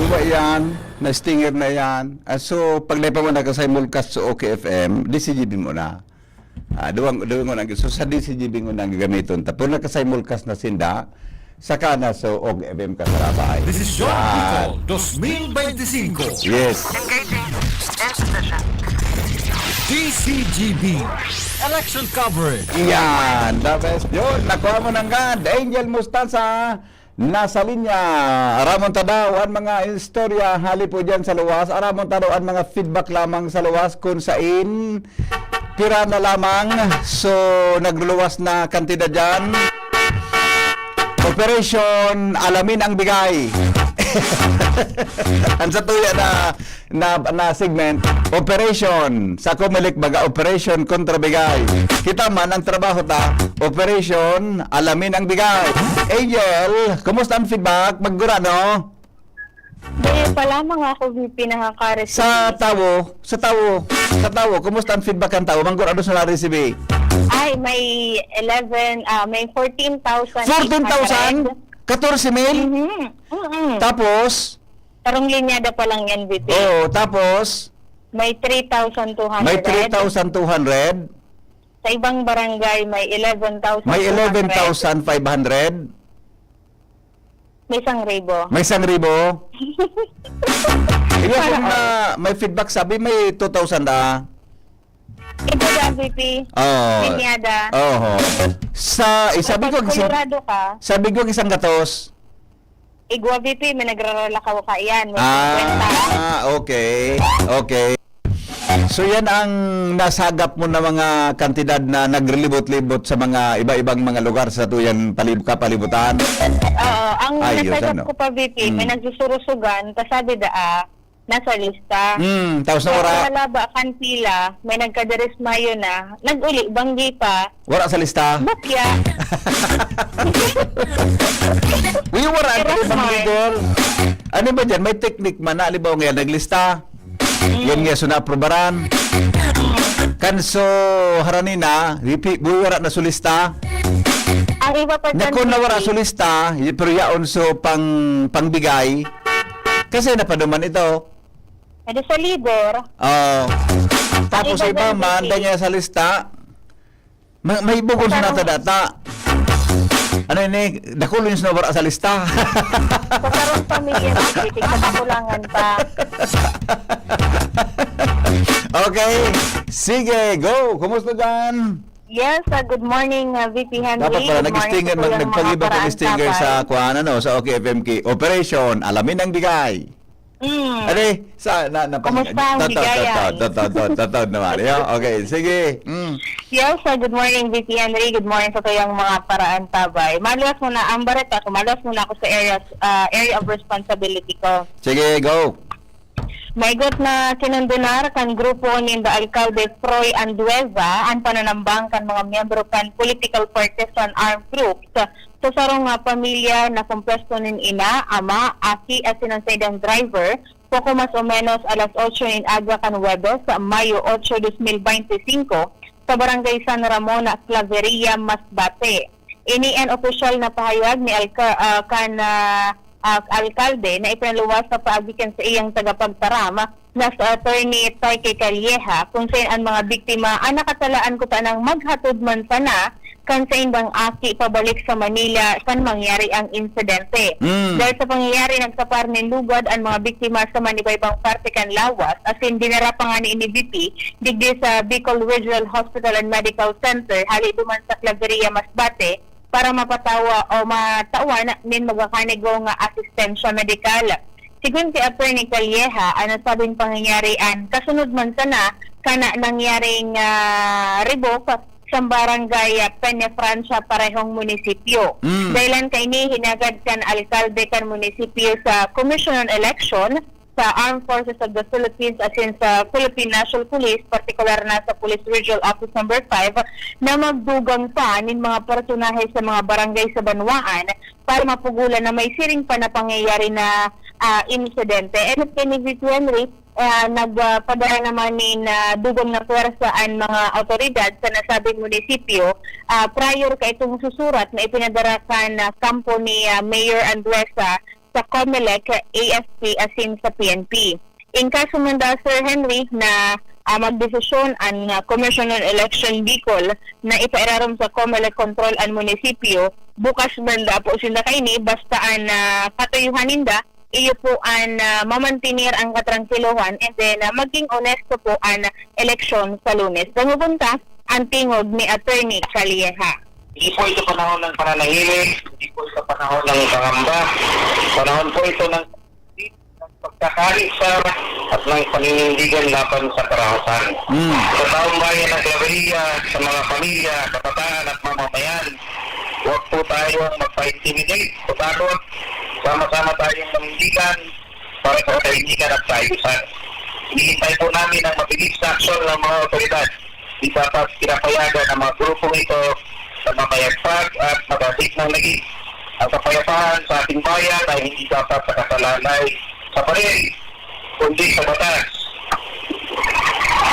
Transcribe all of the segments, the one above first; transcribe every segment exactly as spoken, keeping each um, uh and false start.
Iba yan, na Stinger na yan. Ah, so, pag dai pa mo nakasimulcast sa O K F M, D C G B mo na. Ah, duwang, duwang mo na. So, sa D C G B mo na gagamiton. Tapos nakasimulcast na sinda, saka na sa O K F M ka sa Rabay. Desisyon Yan. Bicol, dos mil bente singko. Yes. Engaging. End position. D C G B. Election coverage. Yan, the best. Yun, nakuha mo na nga. Angel Mostaza, nasa linya. Aramon ta daw an mga istorya hali po dyan sa luwas. Aramon ta daw an mga feedback lamang sa luwas kung sain pira na lamang. So, nagluluwas na kantidad dyan. Operation Alamin ang Bigay. Ang sa tuya na na, na segment, Operation sa Comelec, baga Operation Kontra Bigay. Kita man ang trabaho ta, Operation Alamin ang Bigay. Angel, kumusta ang feedback? Maggura, no? Dahil pa lamang ako, V P, nakaka-receive. Sa tawo, sa tawo, sa tawo, kumusta ang feedback ng tawo? Maggura, ano sa na-receive? Ay, may eleven, ah, may fourteen thousand. Fourteen thousand? Katorse mil? Mhm. Mm-mm. Tapos? Sarong linyada pa lang yan, V P. Oo, tapos? May three thousand two hundred. May three thousand two hundred. Sa ibang barangay, may eleven thousand two hundred. May eleven thousand five hundred. May isang ribo. May isang ribo? Iya, Parang kung na, may feedback, sabi, may two thousand, ah. Ito na, V P. Oo. Linyada. Oho. Sa, eh, sabi ko, Kapag isang, sigurado ka. Sabi ko, isang gatos. Igwa, V P, may nagraralakaw ka yan. May singkwenta. Ah, okay. Okay. So, yan ang nasagap mo na mga kantidad na naglibot-libot sa mga iba-ibang mga lugar sa tuyang palib-, kapalibutan? Oo. Ang Ayos, nasagap ano? ko pa, V P, may Mm. nagsusurusugan, kasabi daa, nasa lista. Mm, tapos nawara. Sa Halaba, Kantila, may nagkadirismayo na, nag-uli, banggi pa. Wara sa lista? Bukya. Uy, wara ang Pero banggi, man. girl. Ano ba dyan? May technique man na, halimbawa ngayon, naglista. Mm. Yan nga, so naaprobaran. Kan so, harani na, ripi, buwara na sulista. Ang iba pa Na dyan, kung nawara V P. sulista, y-, pero yaon so pang, pangbigay, kasi napaduman ito. Edi sa leader. Oo. Tapos Ang iba iba dyan, man, V P. dahil nga sa lista, may, may bugon sa Parang nata data. Ano ini? Dakulo yung nawara sa lista. Sa sarong pamilya, V P, tigkakakulangan pa. Okay. Sige, go. Kumusta dyan? Yes, uh, good morning, uh, V P Henry. Dapat pala Good morning nag-stinger, sa mag-, tuyang mga nagpag-iba paraan pag-stinger sa sabay. kuan, ano, sa O K F M K. Operation, alamin ang bigay. Mm. Ano eh? Sa, na, na, Kumusta ang tataw, bigayan? tataw, tataw, tataw, tataw naman. Yeah, okay, sige. Mm. Yes, uh, good morning, V P Henry. Good morning sa tuyang mga paraan tabay. Maluwas muna ang bareta ko. Maluwas muna ako sa area, ah, area of responsibility ko. Sige, go. Maigot na kinondenar kan grupo ninda Alkalde Froy Andueza an pananambang kan mga miyembro kan political partisan armed groups sa sarong, ah, pamilya na kompleto nin ina, ama, aki asin an saindang driver, poko mas o menos alas otso nin aga kan Huwebes, Mayo otso, dos mil bente singko, sa Barangay San Ramon, Claveria, Masbate. Ini an opisyal na pahayag ni alka-, ah, kan, ah, ah, alkalde na ipinaluwas sa paagi kan saiyang tagapagtaram na si Attorney Tyke Calleja, kung saen an mga biktima an nakatalaan kutanang maghatod man sana kan saindang aki pabalik sa Manila kan mangyari ang insidente. Mm. Dahil sa pangyayari, nagsapar nin lugad an mga biktima sa manibaybang parte kan lawas, asin dinara pa ngani ni V P digdi sa Bicol Regional Hospital and Medical Center, hali duman sa Claveria, Masbate, para mapatawa o matawan nin magkakanigo nga asistensya medikal. Sigon ki Attorney Calleja, an nasabing pangyayari an kasunod man sana kan nangyaring, ah, ribok sa barangay, ah, Peñafrancia, parehong munisipyo. Mm. Dahilan kaini, hinagad kan alkalde kan munisipyo sa Commission on Election, sa Armed Forces of the Philippines asin sa Philippine National Police, partikular na sa Police Regional Office Number Five, na magdugang pa nin mga personahe sa mga barangay sa banwaan para mapugulan na may siring pa na pangyayari na, ah, insidente. And kay ni V P Henry, ah, nagpadara naman nin, ah, dugang na pwersa an mga awtoridad sa nasabing munisipyo, ah, prior kaitong susurat na ipinadara kan, ah, kampo ni, ah, Mayor Andueza sa Comelec, A F P asin sa P N P. In kaso man da, Sir Henry, na, ah, magdesisyon an, ah, Commission on Election Bicol na ipairarom sa Comelec control an munisipyo, bukas man da po sinda kaini, basta an, ah, katuyuhan ninda, iyo po an, ah, mamantener ang katrangkilohan, and then, ah, maging onesto po an eleksyon sa Lunes. Dangogon ta an tingog ni Attorney Calleja. Hindi po ito panahon ng pananahimik, hindi po ito panahon ng pangamba. Panahon po ito ng, ng pagkakaisa at ng paninindigan laban sa karahasan. Mm. Sa taong bayan ng Claveria, sa mga pamilya, kabataan at mamamayan, huwag po tayong magpa-intimidate o takot. Sama-sama tayong manindigan para sa kahilingan at kaayusan. Hinihintay po namin ang mabilis na aksyon ng mga otoridad. Di dapat pinapayagan ang mga grupong ito na mamayagpag at mabatik ng lagim. Ang kapayapaan sa ating bayan ay hindi dapat nakasalalay sa baril, kundi sa batas.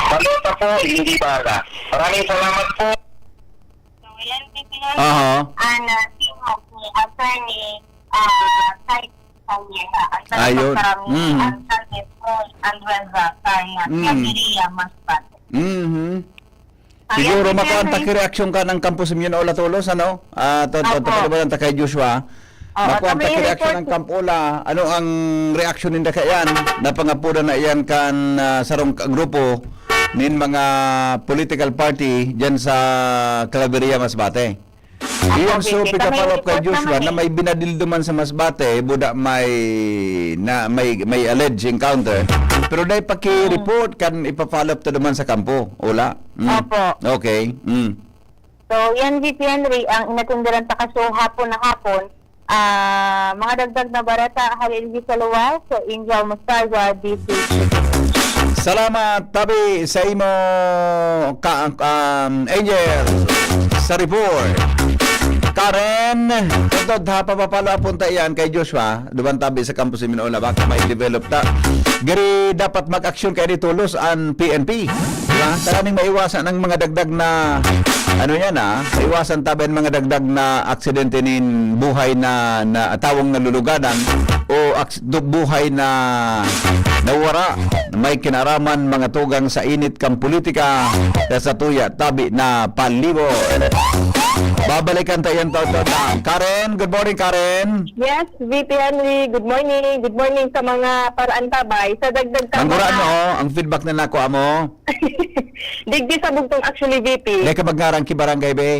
Balota po, hindi bala. Maraming salamat po. So, yan, Pipino. Aha. Ana, si Attorney, ah, Sai Calleja, ang Ayun. Karami, Mm. ang San Pedro, ang Reza, Kaya, Mm. Gaviria, Masbate. Mhm. Ayan, Siguro Pipino. Makuha ang taki reaksyon ka ng Kampo Simeon Ola Tolos, ano? Ah, to, to, Opo. to, to, to, kay Joshua. Oo, Makuha ang kami taki reaksyon ng Kampo Ola. Ano ang reaksyon ninda kaiyan? Napangapudan na iyan kan, ah, sarong ka-, grupo nin mga political party diyan sa Claveria, Masbate. Iyan, so, okay, pika-follow up kay Joshua na may binadil duman sa Masbate, buda may, na, may, may alleged encounter. Pero dai paki-report kan ipa-follow up ta duman sa kampo. Wala? Mm. Opo. Okay. Mm. So, yan, V P Henry, ang inatindiran ta kaso hapon na hapon. Ah, mga dagdag na bareta, Halil Gisaluwa, sa Angel Mostarda, D C. Salamat, tabi sa imo, ka, um, Angel, sa report. Karen, tutod ha, papapalo apon ta iyan kay Joshua, duman tabi sa Kampo Simeon Ola, baka may develop ta. Giri dapat mag-aksyon kay di tolos an P N P. Diba? Tanganing maiwasan ang mga dagdag na, ano yan, ah, maiwasan tabi ang mga dagdag na aksidente nin buhay na, na tawong nalulugadan o aks-, du-, buhay na nawara, may kinaraman mga tugang sa init kang politika sa satuya tabi na palibot. Babalikan tayo yan, Toto. Karen, good morning, Karen. Yes, V P Henry, good morning. Good morning sa mga paraantabay. Sa dagdag ka Manggurano, mga oh, ang feedback na nakuha mo. Digdi sa bugtong actually, V P. Dai ka magngaran ki barangay, be.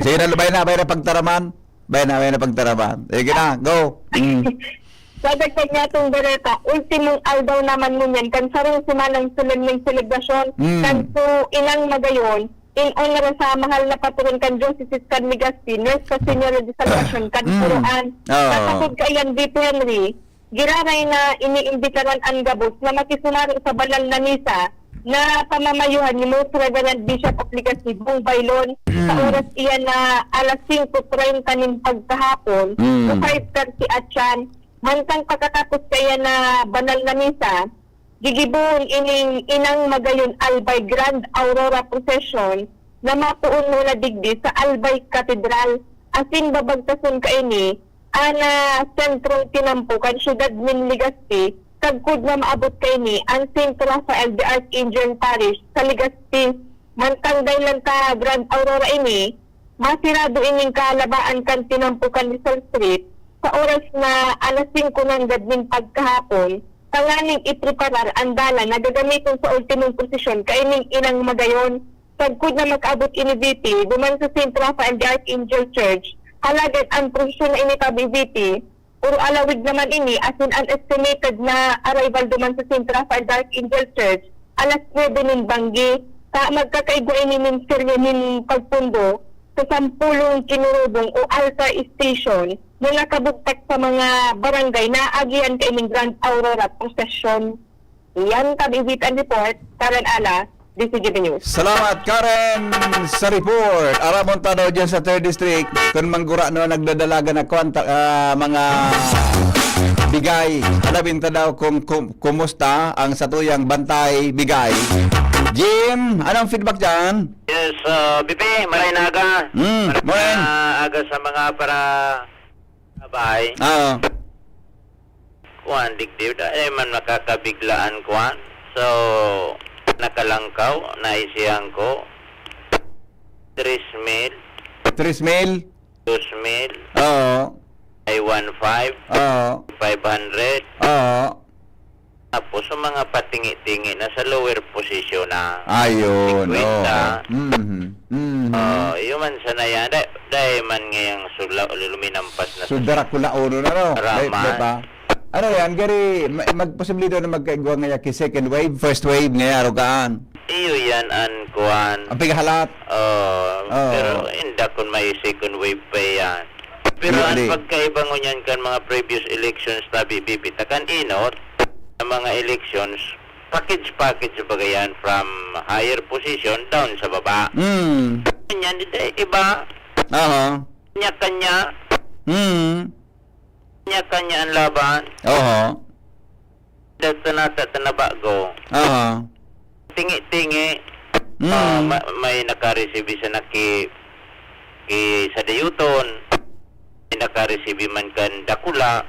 Sige na, bay na, bay na pagtaraman. Bay na, bay na pagtaraman. Sige na, go. Mm. Sa dagdag niya itong bareta, ultimong aldaw naman ngunyan, kan sarong semanang solemneng selebrasyon, Mm. kan su inang magayon, in honor sa mahal na patron kan Diocese kan Legazpi, Nuestra Señora de Salvacion, kan Mm. Puroan. Oo. Sa takod kaiyan, V P Henry, giraray na iniimbitaran an gabos na makisumaro sa banal na misa na pamamayuhan ni Most Reverend Bishop of Legazpi, Bong Baylon, sa Mm. oras iyan na alas singko treinta nin pagkahapon, Mm. o five thirty atyan, mantang pagkatapos kaiyan na banal na misa, gigibohon ining Inang Magayon Albay Grand Aurora Procession na mapoon muna digdi sa Albay Cathedral, asin babagtason kaini an, ah, sentrong tinampo kan siyudad nin Legazpi, sagkod na maabot kaini an Saint Raphael the Archangel Parish sa Legazpi. Mantang dai lang ta Grand Aurora ini, masirado ining kahalabaan kan tinampo kan Rizal Street sa oras na alas singko nanggad nin pagkahapon, tanganing ipreparar an dalan na gagamiton sa ultimong prosesyon kaining Inang Magayon. Sagkod na mag-abot ini, V P, duman sa Saint Raphael the Archangel Church, alagad an prosesyon na ini tabi, V P, puro alawig naman ini, asin an estimated na arrival duman sa Saint Raphael the Archangel Church, alas nuebe nin banggi. Sa magkakaigwa ini nin serye nin pagpundo sa sampulong kinurubong o altar station na nakabugtak sa mga barangay na aagihan kaining Grand Aurora Procession. Iyan tabi with ang report, Karen Ala, D C G B News. Salamat, Karen, sa report. Aramon ta daw dyan sa third District, kung manggura no, nagdadalagan na kwanta, ah, mga bigay. Alabin ta daw kung kum-, kumusta ang satuyang bantay bigay. Jim, anong feedback dyan? Yes, uh, B P, maray na aga. Mm, Maray morning. na aga sa mga para sa bahay. Ah. Kuan, digdi, dai man makakabiglaan, kuan. So, nakalangkaw, naisihan ko, tres mil, Tres mil? Dos mil, Oo. ay one five, Oo. five hundred. Oo. Tapos, sa mga patingi-tingi na sa lower position na Ayun, singkwenta. oo. Mhm. Mhm. Oh, yun man sana yan. Da-, dahil man ngayang sula-, luminampas na So, sa Dracula uno na, no? Raman. Dahil, di ba? Ano yan, gari, ma-, magposible daw na magkaigwa ngaya ki second wave, first wave ngaya, rogaan. Iyo yan, an kuan. Ang pigahalat. Oh, Oo. Pero inda kun may second wave pa yan. Pero Iyo, ang di. pagkaiba ngunyan kan mga previous elections, tabi, bibita kan inot, ang mga elections, package-package baga yan, from higher position down sa baba. Mm. Yan, di tayo iba. Aha. Kanya-kanya. Mm. Kanya-kanya ang laban. Oho. Dahil sa nata, sa nabago. Aha. Tingi-tingi. Mm. Ah, ma-, may nakareceive siya na ki, ki sa Dayuton. May nakareceive man kan Dakula.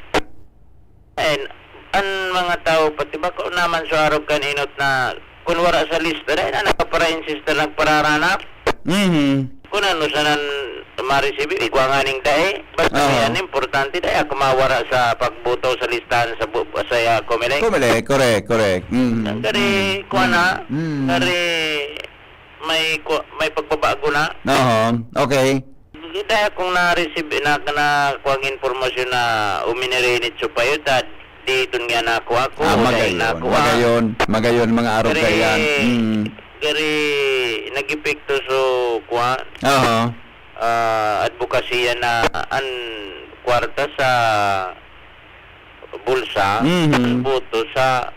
And, an mga tao, pati ba ko naman sa arog kan inot na, kun wara sa lista, dahil na nagpapara-insista, nagpararanap. Mhm. Kun ano sa nan ma-receive, igwa nga ning dai. Basta Oo. Yan, importante, dai ako mawara sa pagboto sa listahan sa bu-, sa, ah, Comelec. Comelec, correct, correct. Mhm. Ang gari, Mhm. kuha na, Mhm. gari, may ku-, may pagbabago na. Oo, okay. Dai akong na-receive, na, na kuwang impormasyon na uminere ni Chupayot, ah, di iton nga nakuha ko, Ah, dai magayon, nakuha. magayon, magayon, mga arog Pero, kaiyan. Mm. gari, nag-epekto so, kuwan, Aha. ah, adbokasya na an kwarta sa bulsa, Mhm. ang boto sa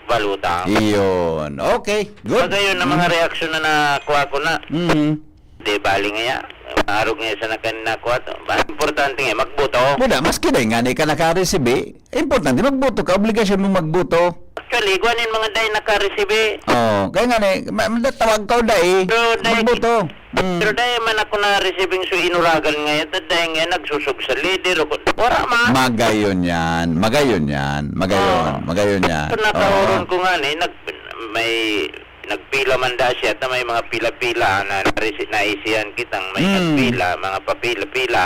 baluta. Iyon. Okay, good. Magayon ang mga Mhm. reaksyon na nakuha ko na. Mhm. Di bali ngaya. Arog ngaya sa nakan-, nakuha to. Ba, importante nga, magboto. Wala, maski na nga, di ka nakaresibi, importante, magboto ka. Obligasyon mong magboto. Actually, igwa nin mga day nakaresibi. Oo, kaya nga ni, ma-, ma-, tawag ka, day. Pero, day, Magboto. Mm. pero day man ako na-receiving so inuragan ngayon, ta day nga nagsusog sa leader, o kun-, wala man. Magayon yan, magayon yan, magayon, Oo. magayon yan. So, nakaoron Oo. ko nga ni, nag-, may nagpila man da siya, ta may mga pila-pila na narisi-, naisihan kitang may Hmm. nagpila, mga papila-pila.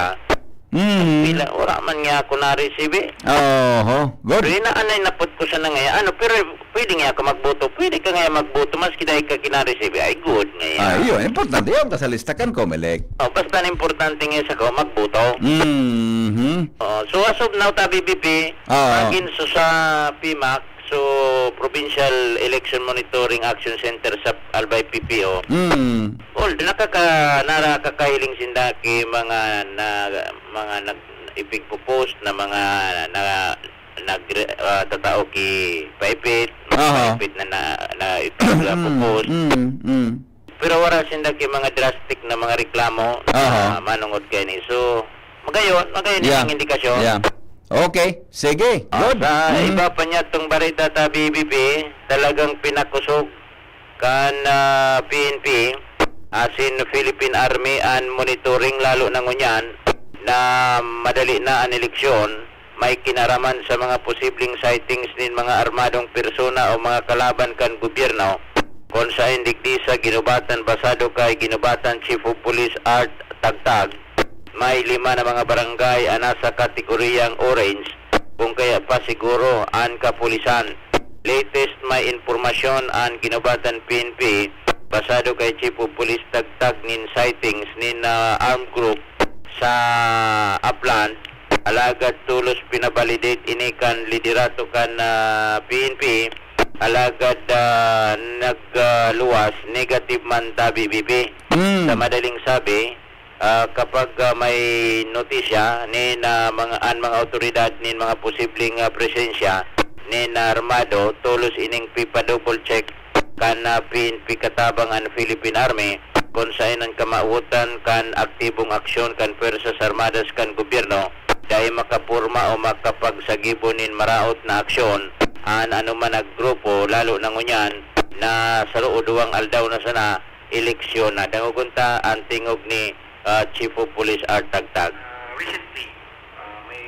Hmm. Pila, wala man nga ako na-receive eh. Oho, good. Pero inaanay napot ko sa nangaya, ano, pero pwede nga ka magboto, pwede ka nga magboto, maski dahil ka kina-receive, ay good nga yan. Ah, yun, importante yun, ta sa lista kan Comelec. Oh, basta ang importante nga sa ko, magboto. Mhm. Oh, so as of now, ta B B P, Oo. magin so sa P M A C, So, Provincial Election Monitoring Action Center sa Albay P P O. Mm. Well, nakaka-, nakakahiling sinda ki mga na, mga nag-, ipigpo-post na mga na, nag-, ah, tatao ki paipit, Aha. paipit na, na, na ipig-, Mm, post. mm, mm. Pero wala sinda ki mga drastic na mga reklamo na Aha. manungod kaini. So, magayon, magayon Yeah. ang indikasyon. Yeah. Okay, sige. Ah, Good. sa Mm. iba pa niya tong bareta ta B B P, talagang pinakusog kan, ah, P N P, asin Philippine Army an monitoring, lalo na ngunyan na madali na an eleksyon. May kinaraman sa mga posibleng sightings nin mga armadong persona o mga kalaban kan gobyerno, kun saen digdi sa Guinobatan, basado kay Guinobatan Chief of Police Art Tagtag, may lima na mga barangay an nasa kategoriyang orange, kun kaya pa siguro an kapulisan. Latest may impormasyon an Guinobatan P N P, basado kay Chief of Police Tagtag, nin sightings nin, ah, armed group sa Upland, alagad tolos pinabalidate ini kan liderato kan, ah, P N P, alagad, ah, nag, ah, luwas, negative man ta B B P. Hmm. Sa madaling sabi, ah, kapag, ah, may notisya nin, ah, mga, an mga awtoridad nin mga posibleng, ah, presensya nin, ah, armado, tolos ining pipa-double check kan, ah, P N P katabang an Philippine Army, kun saen an kamawotan kan aktibong aksyon kan Pwersas Armadas kan gobyerno, dai makaporma o makapagsagibo nin maraot na aksyon an anoman na grupo, lalo na ngunyan na saro o duwang aldaw na sana eleksyon na. Dangogon ta an tingog ni, ah, Chief of Police Art Tagtag. Ah, recently, ah, may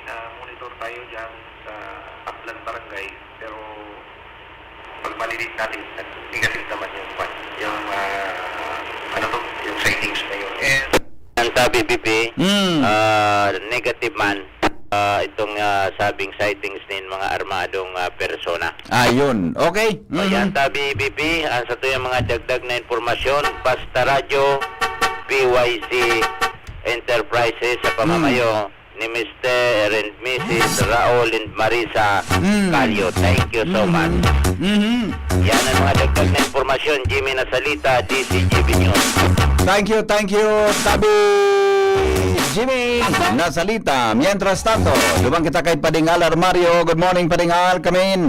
na-monitor tayo dyan sa Ng barangay, pero pag maliliit natin, nag-, negative naman yung kwan, yung, ah, ano to, yung sightings na yun. And ang sabi, B P, Mm. ah, negative man, ah, itong, ah, sabing sightings nin mga armadong, ah, persona. Ayun. Okay. O, yan, Mhm. sabi, B P, ang sa tuyang mga dagdag na impormasyon, Basta Radyo, P Y C Enterprises sa pamamayo, Mm. ni Mister and Missus Raul and Marisa Mm. Calio. Thank you so Mhm. much. Mhm. Yan ang mga dagdag na impormasyon. Jimmy Nasalita, D Z G B News. Thank you, thank you, Tabi Jimmy Nasalita. Mientras tanto, duman kita kay Pading Al Armario. Good morning, Pading Al. Come in.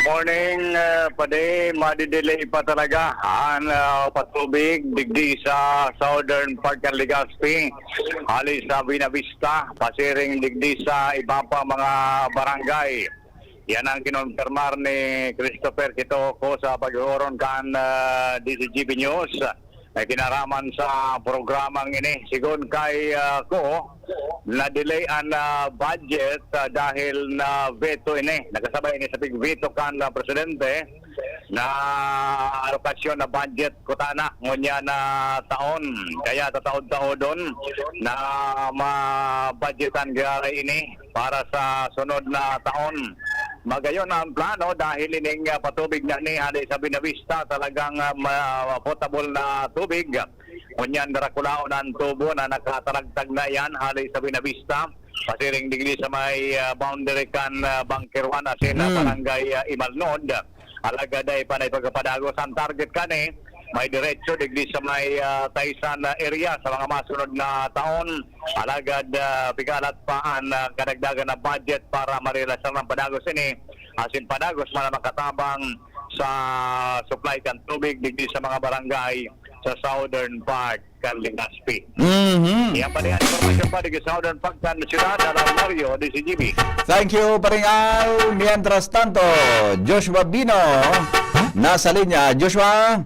Morning, uh, Padi. Madidelay pa talaga ang, uh, patubig digdi sa southern part ng Legazpi. Hali sa Buenavista, pasiring digdi sa iba pa mga barangay. Yan ang kinompirmar ni Christopher Quitoco sa paghuhuron kan, ah, D Z G B News na kinaraman sa programang ini. Sigon kay, ah, ko, na-delay an, ah, budget, ah, dahil na veto ini. Nakasabay ini sa pig-veto kan, ah, presidente na alokasyon na budget kutana ngunyan na taon. Kaya tataod-taodon na mabudgetan giraray ini para sa sunod na taon. Magayon ang plano dahil ining, ah, patubig na ni hali sa Buenavista, talagang, ah, ma-, potable na tubig. Ngunyan, darakulaon ang tubo na nakataragtag na yan hali sa Buenavista. Pasiring digdi sa may, ah, boundary kan, ah, Bunker One asin, ah, Hmm. Barangay, ah, Imalnod. Alagad ay panay pagkapadagos ang target kani. May diretso digdi sa may, ah, Taysan na area sa mga masunod na taon. Alagad, ah, pigalat pa an, ah, kadagdagan na budget para marealisar ang padagos ini. Asin padagos man ang makatabang sa supply kan tubig digdi sa mga barangay sa southern part kan Legazpi. Mhm. Yan pa rin ang impormasyon pa digdi sa southern part kan siyudad, Alan Mario, D Z G B. Thank you, Paring Al. Mientras tanto, Joshua Bino, nasa linya. Joshua?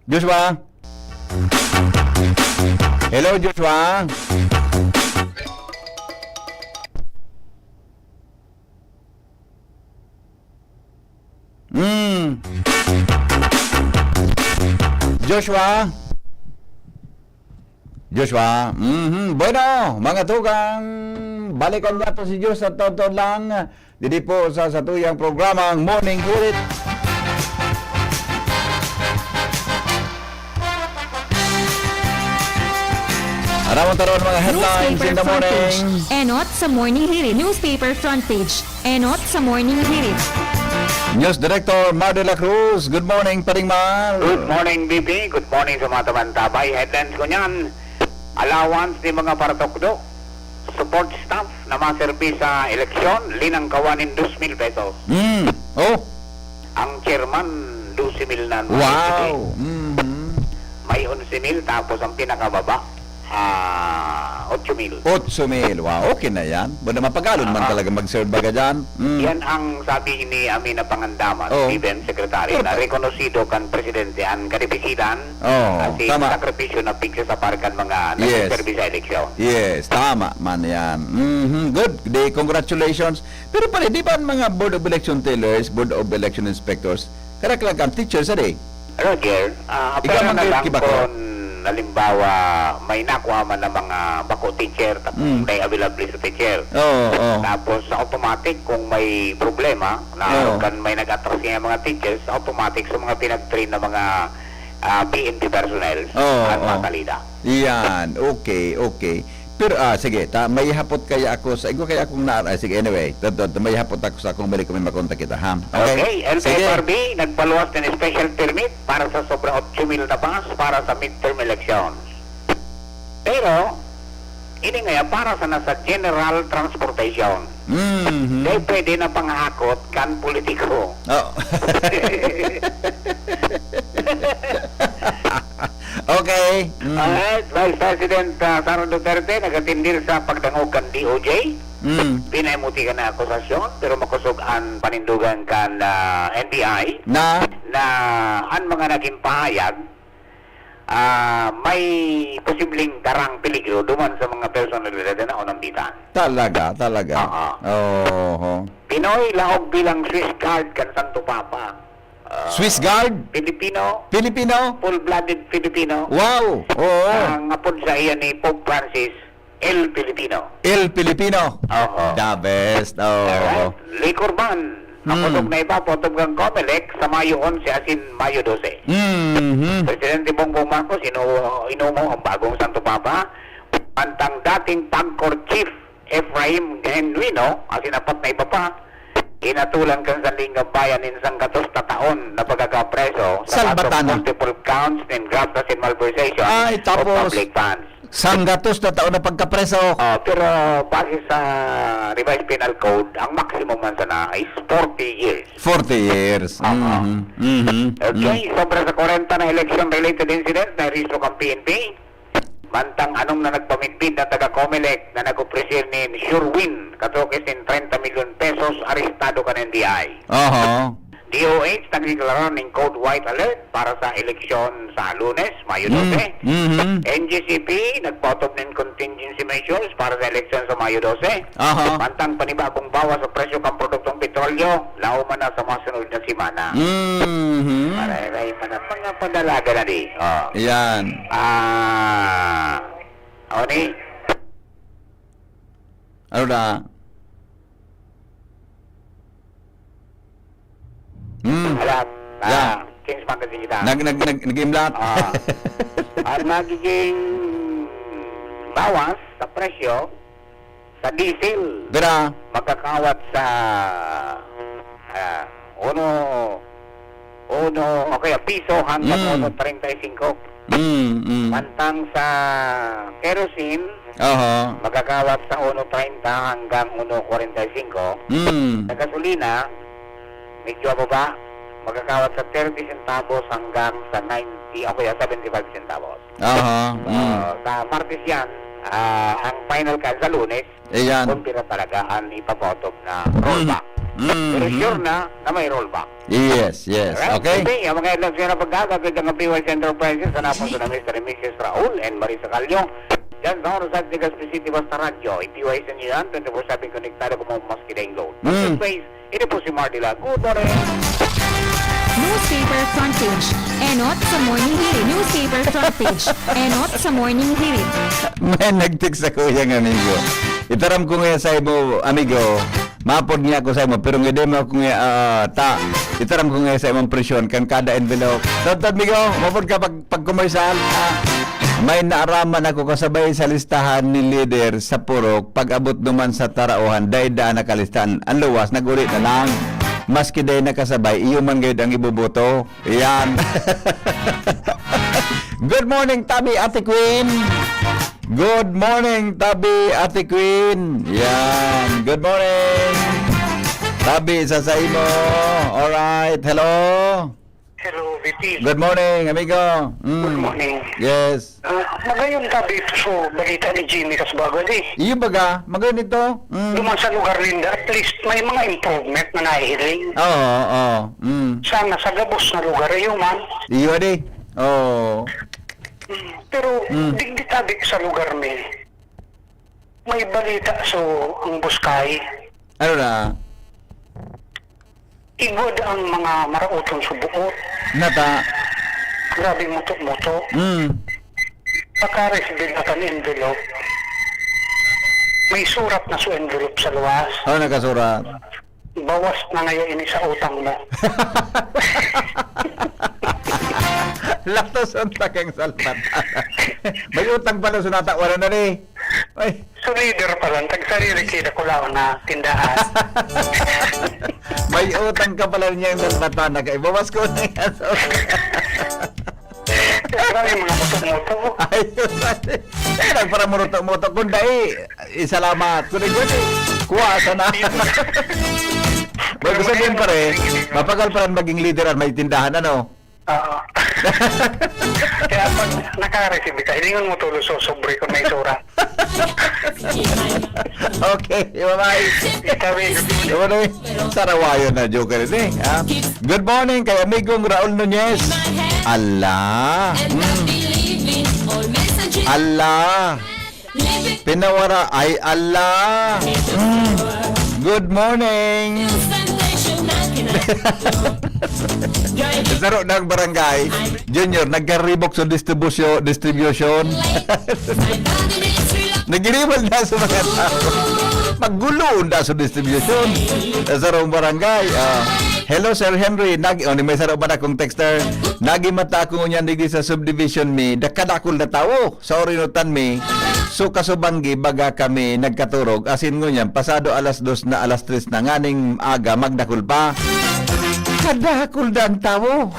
Joshua? Hello, Joshua? Hmm. Joshua? Joshua? Mhm. Bueno, mga tugang, balikan niya to si Diyos sa taon-taon lang. Didi po sa satuyang programang Morning Hirit. Aramon taron mga headlines in the morning. Enot sa Morning Hirit. Newspaper front page. Enot sa Morning Hirit. News Director Mar de la Cruz. Good morning, Paring Mar. Good morning, B P. Good morning sa mga tabantabay. Headlines ko niyan, allowance ni mga paratukdo, support staff na maserbi sa eleksyon, linangkawan nin dos mil pesos. Hmm. Oh. Ang chairman, dose mil na. Wow. Mhm. May onse mil, tapos ang pinakababa, ah, otso mil. Otso mil. Wow, okay na yan. Bueno, mapagalon man talaga mag-serve baga dyan. Mm. Yan ang sabi ni Amina Pangandaman, Oo. P B M Secretary, Pero na pa- rekonosido kan presidente an kadipisilan Oo, asin tama. sakripisyo na pigsasapar kan mga Yes. nagsiserbi sa eleksyon. Yes, tama man yan. Mhm, good. Di, congratulations. Pero pare, di ba ang mga Board of Election Tellers, Board of Election Inspectors, karaklag ang teacher sa day? Roger, ah, Ikaw pero man na kayo lang kibakod? Kung halimbawa, may nakuha man ng mga bako teacher, tapos Mm. may available sa teacher. Oo, oo. Tapos, automatic, kung may problema, na Oo. kan may nag-atras nga mga teachers, automatic sa mga pinag-train na mga, ah, P N P personnel, Oo, ang oo. matalida. Yan. Okay, okay. Pero, ah, sige, ta, may hapot kaya ako sa, igwa kaya akong na, ah, sige, anyway, to, to, to, may hapot ako sa akong balik kung may makontak kita, ha? Okay? Okay, Sige. L T F R B, nagpaluwas ng special permit para sa sobra otso mil na bus para sa midterm election. Pero, ini nga yan, para sana sa general transportation. Mhm. Kaya pwede na panghakot kan politiko. Oh. Okay. Mm. Alright, Vice President, ah, Sara Duterte nagatindir sa pagdangog kan D O J. Mm. Pinahimuti kan akusasyon, pero makosog an panindogan kan, ah, N B I Na? na an mga nagin pahayag ah, may posibleng darang peligro duman sa mga personalidad na naunambitan. Talaga, talaga. Oo. Oho. Pinoy laog bilang Swiss Guard kan Santo Papa. Ah, Swiss Guard? Filipino. Filipino? Full-blooded Filipino. Wow! Oo. Ang apod sa iya ni Pope Francis, El Filipino. El Filipino. Oho. The best. Oo. Alright. Liquor ban. Ang Hmm. kusog na ipapaotob kan Comelec sa Mayo onse asin Mayo dose. Mhm. Presidente Bongbong Marcos inu-, inumo ang bagong Santo Papa. Mantang dating Pagcor Chief Efraim Genuino asin apat na iba pa, inatolan kan Sandiganbayan nin sanggatos na taon na pagkakapreso sa Salbatan kaso na. Multiple counts nin graft asin malversation Ay, of tapos public funds. Sanggatos na taon na pagkapreso. Ah, pero base sa Revised Penal Code, ang maximum man sana is forty years. Forty years. Aha. Mhm. Mhm. Okay, Mm. sobra sa kwarenta na election-related incidents na rehistro kan P N P. Mantang anom na nagpamidbid na taga Comelec na nag-opresir nin sure win, katukis nin treinta milyon pesos, arestado kan N B I. Aha. D O H nagdeklara nin Code White Alert para sa eleksyon sa Lunes, Mayo Mm, dose. Mhm. N G C P nagpaotob nin contingency measures para sa eleksyon sa Mayo dose. Aha. Mantang panibagong bawas sa presyo kan produktong petrolyo, laom man na sa mga sunod na semana. Mhm. Para may mga, mga padalaga na di. Oh. Yan. Ah, o ni? Ano na? Hmm. Alam, Yeah. ah, Kings Magazine kita. Nag-, nag-, nag-, nag-imlat. Ah. Ang magiging bawas sa presyo sa diesel, Bira. magkakawat sa, ah, uno, uno, o kaya piso hanggang Mm. uno treinta y cinco. Mm, mm. Mantang sa kerosene, Oho. magkakawat sa uno treinta hanggang uno kwarenta y cinco. Mm. Sa gasolina, medyo baba, magkakawat sa thirty centavos hanggang sa ninety, o kaya seventy-five centavos. Aha, mm. Ah, sa Martes yan, ah, ang final kan sa Lunes, Ayan. kung pira talaga ang ipapaotob na rollback. Mm. Pero Mhm. sure na, na may rollback. Yes, yes. Alright? Okay. Hindi, ang mga headlines na pagkakagad ng P Y C Enterprises, sa napon na Mister and Missus Raul and Marisa Calyo. Diyan sa Oras at Legazpi City, basta radyo, i-P Y C niyo yan, twenty-four seven konektado kung maski daing load. Mm. Face, Ini po si Mardy Lag. Good morning! Newspaper front page. Enot sa Morning Hirit. Newspaper front page. Enot sa Morning Hirit. May nag-text sa kuyang amigo. Itaram ko nga sa imo, amigo. Mapod niya ako sa imo, pero nga di mo ako nga, ah, ta. Itaram ko nga sa imong presyon, kan kada envelope. Totoo, amigo, mapod ka pag, pag commercial, ah. May naaraman ako kasabay sa listahan ni leader sa purok. Pag-abot duman sa tarauhan, dai daa nakalistahan. Ang luwas, nag-uli na lang. Maski dai nakasabay, iyo man gayud ang iboboto. Yan. Good morning, Tabi, Ate Queen. Good morning, Tabi, Ate Queen. Yan. Good morning. Tabi, sa saimo. Alright. Hello. Hello, B P. Good morning, amigo. Mm. Good morning. Yes. Ah, magayon ta dito sa balita ni Jimmy Kasbago, di? Iyo baga, magayon ito. Mm. Duman sa lugar ninda, at least may mga improvement na nahihiling. Oo, oo. Mm. Sana sa gabos na lugar, iyo man. Iyo, di. Oo. Mm, pero Mm. digdi tabi sa lugar mi, may balita so ang Buskay. Ano na? Igwa ang mga maraoton suboot. Nata. Grabe muto-muto. Mm. Pagka-receive na kan envelope, may surat na sa envelope sa luwas. Oh, nakasurat. Bawas na ngaya ini sa utang mo. Latos ang takang salpat. May utang pala sa nata, wala na ni. Ay. So, leader pa lang, tagsarili kita kulaon na tindahan. May utang ka pala niya yung nagmata na kay bawas ko na yan. Grabe yung mga muto-muto. Ayun. Eh, nagparamuruto-muto. Kung dai, isalamat. Kung di, kuha, sana. May gusto din pare, mapagal pa lang maging leader at may tindahan, ano? Oo. Kaya pag naka-receive ka, hilingon mo tulos so sobre kung may sura. Okay, bye-bye. Ikaw, eh. Ano eh? Sarawayo na, joker ini, ha? Good morning kay amigong Raul Nunez. Ala. Mm. Ala! Pinawara! Ay, ala! Mm. Good morning! Saro ng barangay, Junior, nagkaribok sa distribusyo-, distribution. Nagiriwal na sa mga tao. Maggulo na sa distribution. Sa sarong barangay. Ah, hello, Sir Henry. Nag-, oh, may saro ba na akong texter? Nagimata ako ngunyan digdi sa subdivision mi. Dakadakol na tawo. Sa Orinotan mi. So, kasubanggi, baga kami nagkaturog. Asin ngunyan, pasado alas dos na, alas tres na. Nganing aga, magdakol pa. Kadakol na ang tawo.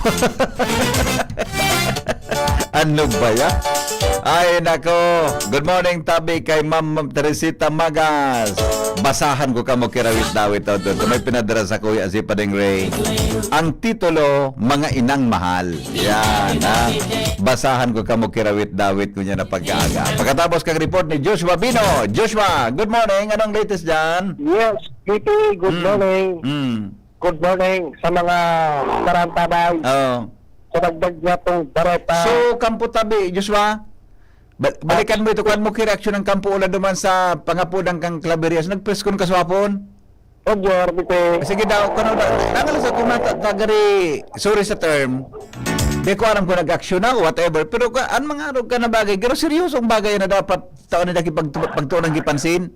Ano ba yan? Ay, nako. Good morning, tabi kay Ma'am Teresita Magas. Basahan ko kamo kirawit dawit, oh, to. May pinadara sa Kuya si Padeng Ray. Ang titulo, Mga Inang Mahal. Yan, ha? Basahan ko kamo kirawit dawit ko niya na pagkaaga. Pagkatapos kang report ni Joshua Bino. Joshua, good morning. Anong latest dyan? Yes, P P, good Mm. morning. Mm. Good morning sa mga tarantabay. Oo. Sa dagdag niya pong bareta. So, Kampo Tabi, Joshua, ba-, balikan mo ito, kuwan mo ki reaksyon ng Kampo Ula duman sa pangapodan kang Claveria. So, nagpreskon ka sa hapon? Oh, Jer, bite. Sige daw, kung ano, dangal sa kung nata-, tagari, sorry sa term, di ko alam kung nag-aksyon na o whatever, pero ka, ang mga ano ka na bagay, pero seryosong bagay na dapat taon na nakipag-, pagtuon ng gipansin.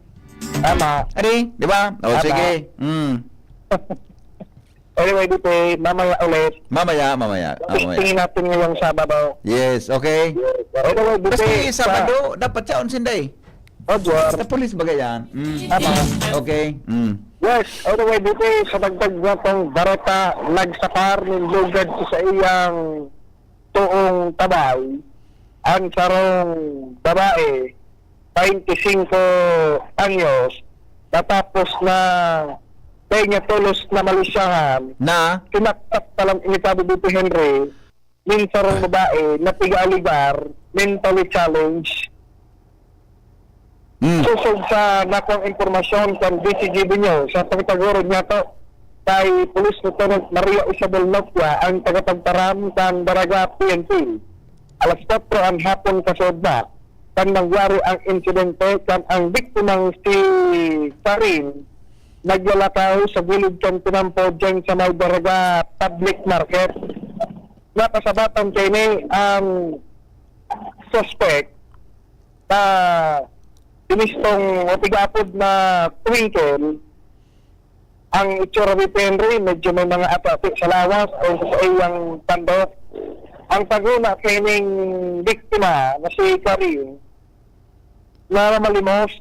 Tama. Ari, di ba? O, Tama. sige. Mm. Anyway, dito, mamaya ulit. Mamaya, mamaya. Ah, mamaya. Testingin natin ngayong Sabado. Yes, okay. Anyway, dito, Kasi sa Sabado, dapat siya on sinday. Oh, Juan. Sa pulis ba yan? Mm. Tama. Okay. Mm. Yes, anyway, dito, sa dagdag niya pong bareta, nagsakar nin lugad sa iyang toong tabay, ang sarong babae, twenty-cinco anyos, natapos na dai niya tolos na malisyahan, Na? sinaksak pa lang ini, sabi dito, Henry, nin sarong babae na piga-aligar, mentally challenged. Mm. Sosog sa nakuang impormasyon kan D C G B News, sa pagtagurod niya to kay Police Lieutenant Maria Isabel Nokia, ang tagapagtaram kan Daraga P N P. Alas kwatro an hapon kasod na kan nangyari ang insidente, kan ang biktimang si Karin naglalakaw sa gilid kan tinampo diyan sa may Daraga Public Market. Nakasabatan kaini ang suspect na binistong o tig-apod na Twinkle. Ang itsura ni Henry, medyo may mga api-api sa lawas ayon sa iyang tando. Ang paguna kaining biktima na si Karin, na malimos,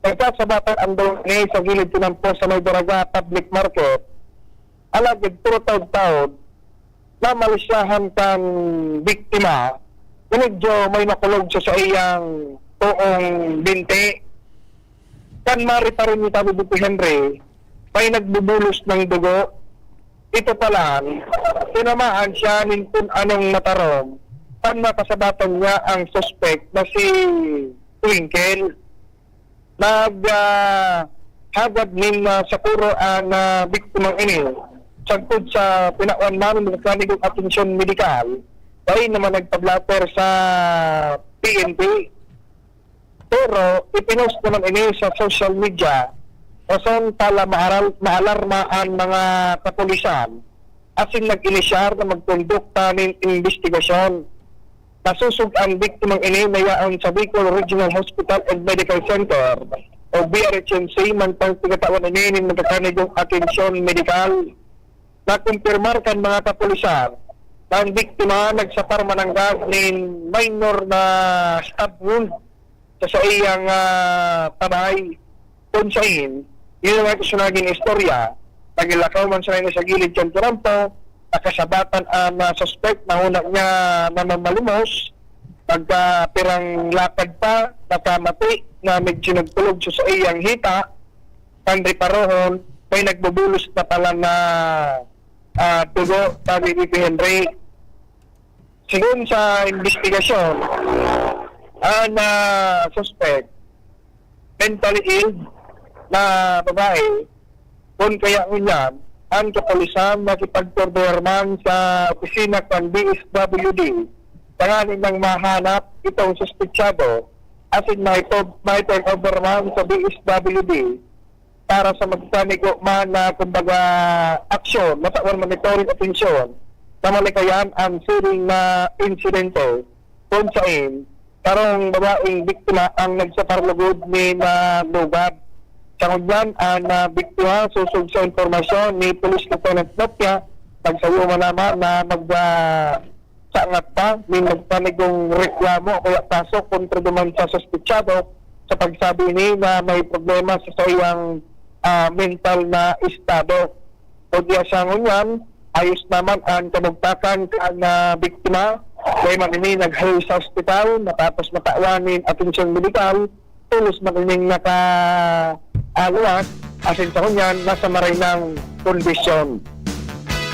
nagkasabatan ang duwa ini sa gilid tinampo sa may Daraga Public Market. Alagad puro taod-taod, namalisyahan kan biktima na medyo may nakulog sa saiyang toong binti. Kan mariparin ni Tabi Buti Henry, may nagbubulos ng dugo. Ito pala, tinamaan siya nin kun anong matarom. Kan makasabatan niya ang suspect na si Twinkle. Nag, ah, hagad nin, ah, sakuro ang, ah, biktimang ini. Sagkod sa pinawan man ng mekaniko atensyon medikal, dai naman nagpa-blotter sa P N P. Pero ipinost naman ini sa social media, rason para maaral-, maalarma ang mga kapulisan, asin nag-inisyar na magkondukta nin imbestigasyon. Nasosog ang biktimang ini na yaon sa Bicol Regional Hospital and Medical Center o B R H M C, mantang tigatawan ini nin magkakanigong atensyon medikal. Nakumpirmar kan mga kapulisan na ang biktima nagsapar mananggad nin minor na stab wound sa saiyang, ah, tabay. Kun sain, yun ang ito sa naging istorya. Naglakaw man siya sa gilid kan tirampo, nakasabatan ang, ah, suspect na una niya na mamalimos, nagkapirang lakad pa, nakamati na medyo nagkulog sa saiyang hita, kan riparohon, may nagbubulos na pala na, ah, dugo, sabi ni Henry. Sigon sa imbestigasyon, ang, ah, suspect, mentally ill na babae, kun kaya ngunyan, ang kapulisan nakipagtordoher man sa opisina kan D S W D tanganing nang mahanap itong suspetsado, asin may, may turnover man sa D S W D para sa magpanigo man na, kumbaga, aksyon, matawan monitoring atensyon, na malikayan ang siring na insidente kung sain sarong babaeng biktima ang nagsaparlugod nin, ah, lugad. Sa ngunyan, ang, ah, biktima, sosog sa impormasyon ni Police Lieutenant Nopia, nagsayo man naman na mag, ah, sangat pa nin magpanigong reklamo o kaya kaso kontra duman sa suspetsado sa pagsabi ni na may problema sa saiyang, ah, mental na estado. Kung diya sa ngunyan, ayos naman ang kabugtakan kan, ah, biktima. Dai man ini naghayo sa ospital, matapos matawan nin atensyon medikal, tolos man ining nakaaluwas, asin sa ngunyan, nasa maray nang kondisyon.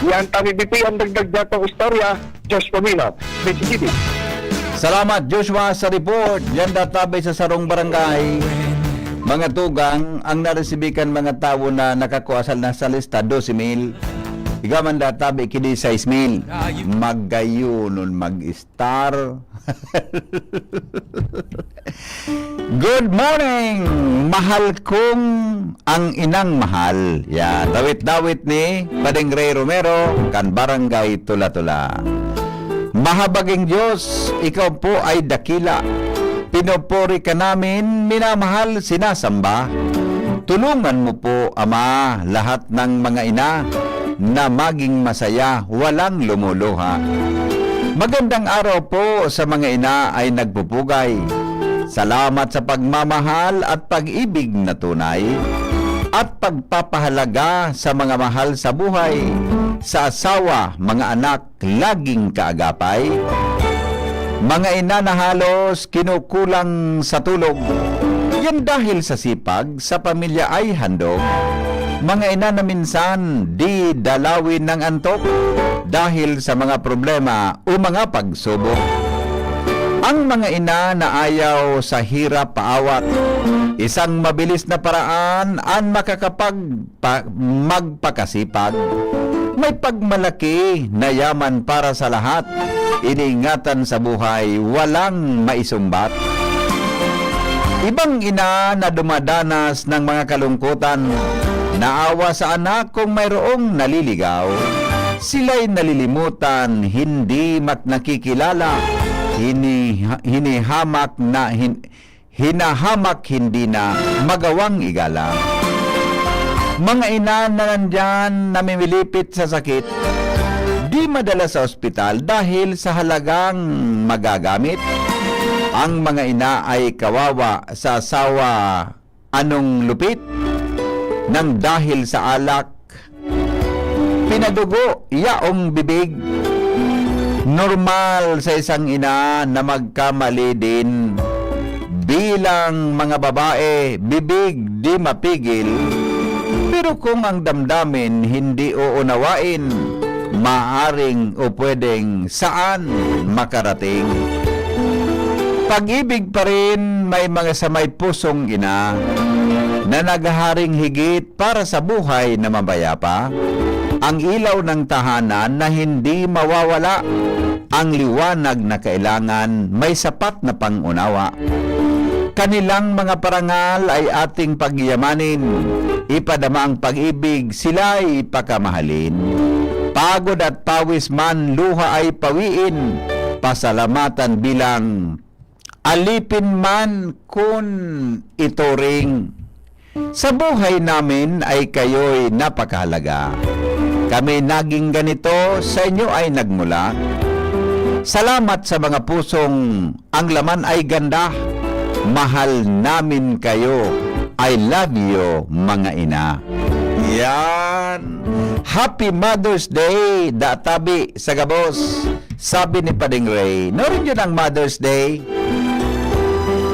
Yan, Tabi B P, ang dagdag datong istorya. Josh Pomino, Besi City. Salamat, Joshua, sa report. Yan, databi sa sarong barangay. Mga tugang, ang naresibi kan mga tawo na nakakuasal na sa lista, dose mil. Igaman databi, kini sais mil. Magayonon mag-istar. Good morning, mahal kong ang inang mahal. Ya, dawit-dawit ni Padeng Ray Romero, kan Barangay Tula-Tula. Mahabaging Diyos, ikaw po ay dakila. Pinupuri ka namin, minamahal, sinasamba. Tulungan mo po, Ama, lahat ng mga ina na maging masaya, walang lumuluha. Magandang araw po sa mga ina ay nagpupugay. Salamat sa pagmamahal at pag-ibig na tunay at pagpapahalaga sa mga mahal sa buhay, sa asawa, mga anak, laging kaagapay. Mga ina na halos kinukulang sa tulog, yan dahil sa sipag, sa pamilya ay handog. Mga ina na minsan di dalawin ng antok dahil sa mga problema o mga pagsubok. Ang mga ina na ayaw sa hirap paawat, isang mabilis na paraan an makakapag- pa-, magpakasipag. May pagmalaki na yaman para sa lahat. Iniingatan sa buhay, walang maisumbat. Ibang ina na dumadanas ng mga kalungkutan, naawa sa anak kung mayroong naliligaw. Sila'y nalilimutan, hindi mat-, nakikilala, hini-, hinihamak na hin-, hinahamak, hindi na magawang igalang. Mga ina na nandiyan namimilipit sa sakit, di madala sa ospital dahil sa halagang magagamit. Ang mga ina ay kawawa sa asawa, anong lupit, nang dahil sa alak, pinadugo, yaong bibig. Normal sa isang ina na magkamali din. Bilang mga babae, bibig di mapigil. Pero kung ang damdamin hindi uunawain, maaring o pwedeng saan makarating. Pag-ibig pa rin may mga sa may pusong ina na naghaharing higit para sa buhay na mabayapa, ang ilaw ng tahanan na hindi mawawala, ang liwanag na kailangan may sapat na pangunawa. Kanilang mga parangal ay ating pagyamanin, ipadama ang pag-ibig, sila'y pakamahalin. Pagod at pawis man, luha ay pawiin, pasalamatan bilang alipin man kun ituring. Sa buhay namin ay kayo'y napakahalaga. Kami naging ganito, sa inyo ay nagmula. Salamat sa mga pusong ang laman ay ganda. Mahal namin kayo. I love you, mga ina. Yan. Happy Mother's Day, da tabi sa gabos. Sabi ni Pading Ray, "Ngunyan ang Mother's Day?"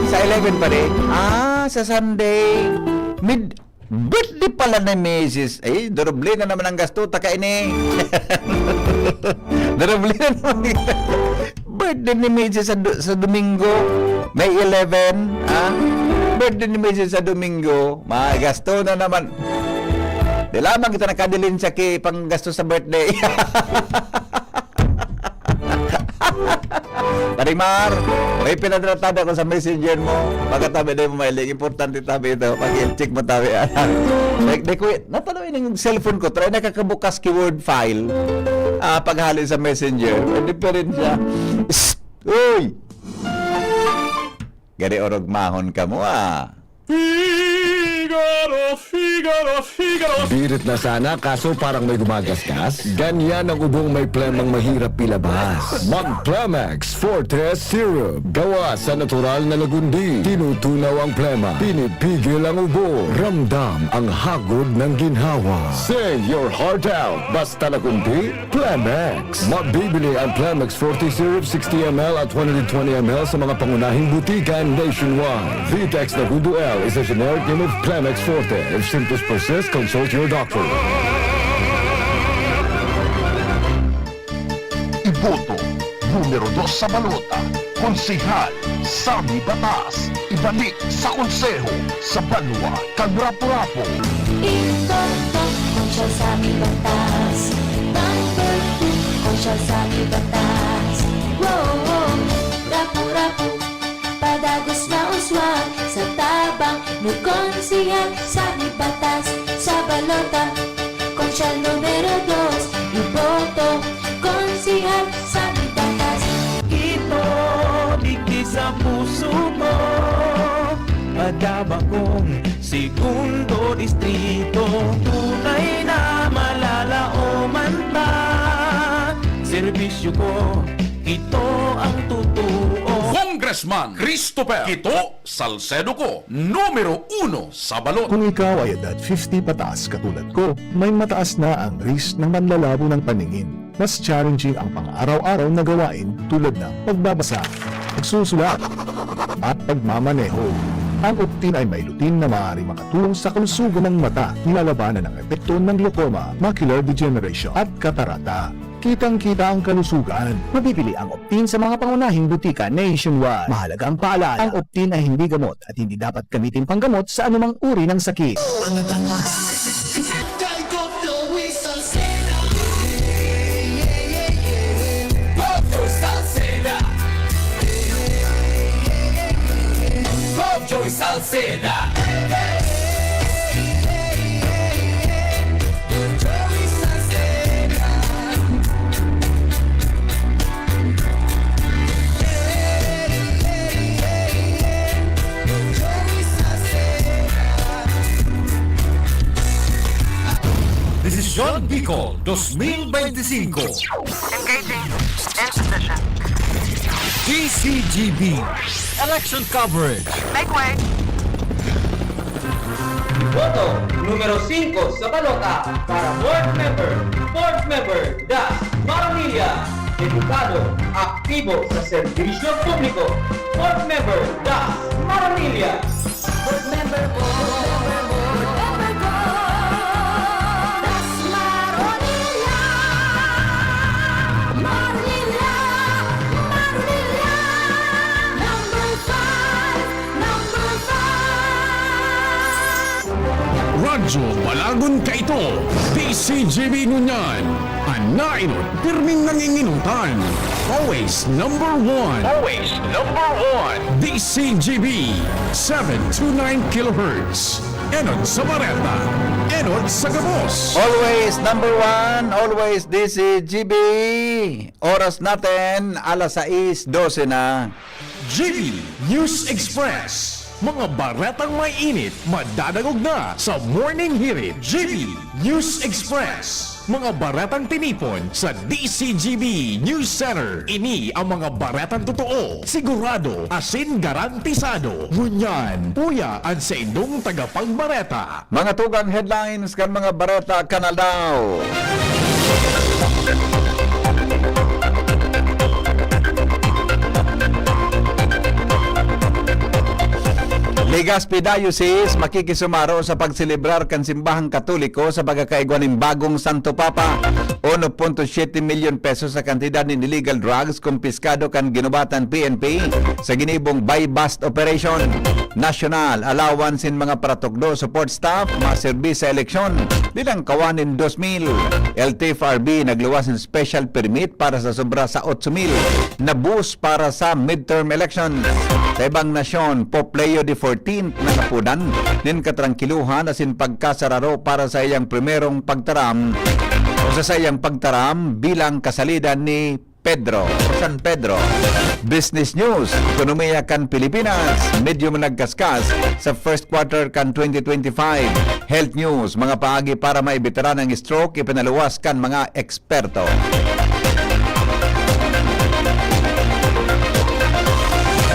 Sa eleven pa rin? Ah, sa Sunday. Mid-, birthday pala ni Misis. Ay, doble na naman ang gasto, taka ini. Doble na naman. Birthday ni Misis sa, do-, sa Domingo, May eleven, ah? Birthday ni Misis sa Domingo, magasto na naman. Di lamang kita nakadilin sa ki-, panggasto sa birthday. Paring Mar, may pinadratada ko sa messenger mo. Pagkatabi na mo mailing. Importante tabi ito. Pag-check mo tabi. Like, di ko, natalo yung cellphone ko. Try nakakabukas keyword file. Ah, paghali sa messenger. May diferensya. Psst! Uy! Gari orog mahon ka mo, ah. Figaro, Figaro, Figaro. Birit na sana, kaso parang may gumagasgas. Ganyan ang ubong may plemang mahirap ilabas. Mag Plemex Forte Syrup. Gawa sa natural na lagundi. Tinutunaw ang plema. Pinipigil ang ubo. Ramdam ang hagod ng ginhawa. Sing your heart out. Basta lagundi, Plemex. Mabibili ang Plemex Forte Syrup sixty M L at one hundred twenty M L sa mga pangunahing butika nationwide. Vitex Nagudo L is a generic name of Plemex Forte. If symptoms persist, consult your doctor. Iboto, numero dos sa balota, Konsehal Sammy Batas. Ibalik sa konseho sa banwa kan Rapu-Rapu. Itoto, Konsehal Sammy Batas. Number two, Konsehal Sammy Batas. Wow, wow. Rapu-Rapu, padagos na uswag sa tabang ni Konsehal Sammy Batas. Sa balota, Konsehal numero dos, iboto, Konsehal Sammy Batas. Ito, digdi sa puso ko, padaba kong segundo distrito. Tunay na malalaoman ta, serbisyo ko, ito ang totoo. Congressman Christopher Kito Salcedo ko, numero uno sa balot. Kung ikaw ay edad fifty pataas katulad ko, may mataas na ang risk ng manlalabo ng paningin. Mas challenging ang pang-araw-araw na gawain tulad ng pagbabasa, pagsusulat, at pagmamaneho. Ang Optin ay may lutein na maaaring makatulong sa kalusugan ng mata, nilalabanan ang epekto ng glaucoma, macular degeneration, at katarata. Kitang-kita ang kalusugan. Mabibili ang Optin sa mga pangunahing butika nationwide. Mahalagang paalala, ang Optin ay hindi gamot at hindi dapat gamitin panggamot sa anumang uri ng sakit. Ang tatas. Kay Gov Joey Salceda. Gov Joey Salceda. Gov Joey Salceda. Desisyon Bicol, dos mil bente singko. Engaging. End position. D C G B. Election coverage. Make way. Boto numero singko sa balota para board member, board member Das Maronilla, dedikado, aktibo sa serbisyo publiko. Board member Das Maronilla. Board member ko, board member ko, Das Maronilla. Maronilla, Maronilla. Number five, number five. Radyo Balagon Kaito, D C G B ngunyan. An nainot, pirming nanginginutan. Always number one. Always number one. D C G B, seven two nine kilohertz. Enot sa bareta, enot sa gabos. Always number one, always D C G B. Oras natin, alas sais dose na. G B News Express. Mga baretang may init, madadangog na sa Morning Hirit. G B News Express. Mga baretang tinipon sa D C G B News Center. Ini ang mga baretang totoo, sigurado, asin garantisado. Ngunyan, uya an saindong tagapagbareta. Mga tugang headlines kan mga bareta kan aldaw. Legazpi Diocese makikisumaro sa pagselebrar kan simbahang Katoliko sa pagkakaigwa nin bagong Santo Papa. Uno punto siyete milyon pesos sa kantidad nin illegal drugs kumpiskado kan ginubatan P N P sa ginibong buy-bust operation. National, allowance nin mga paratukdo, support staff, maserbi sa eleksyon, bilangkawan nin dos mil. L T F R B nagluwas nin special permit para sa sobra sa otso mil na bus para sa midterm elections. Sa ibang nasyon, Pope Leo the fourteenth nangapodan nin katrangkiluhan asin pagkasararo para sa iyang primerong pagtaram o sa saiyang pagtaram bilang kasalida ni Pedro o San Pedro. Business News, ekonomiya kan Pilipinas, medyo nagkaskas sa first quarter kan twenty twenty-five. Health News, mga paagi para maibitaran ang stroke, ipinaluwas kan mga eksperto.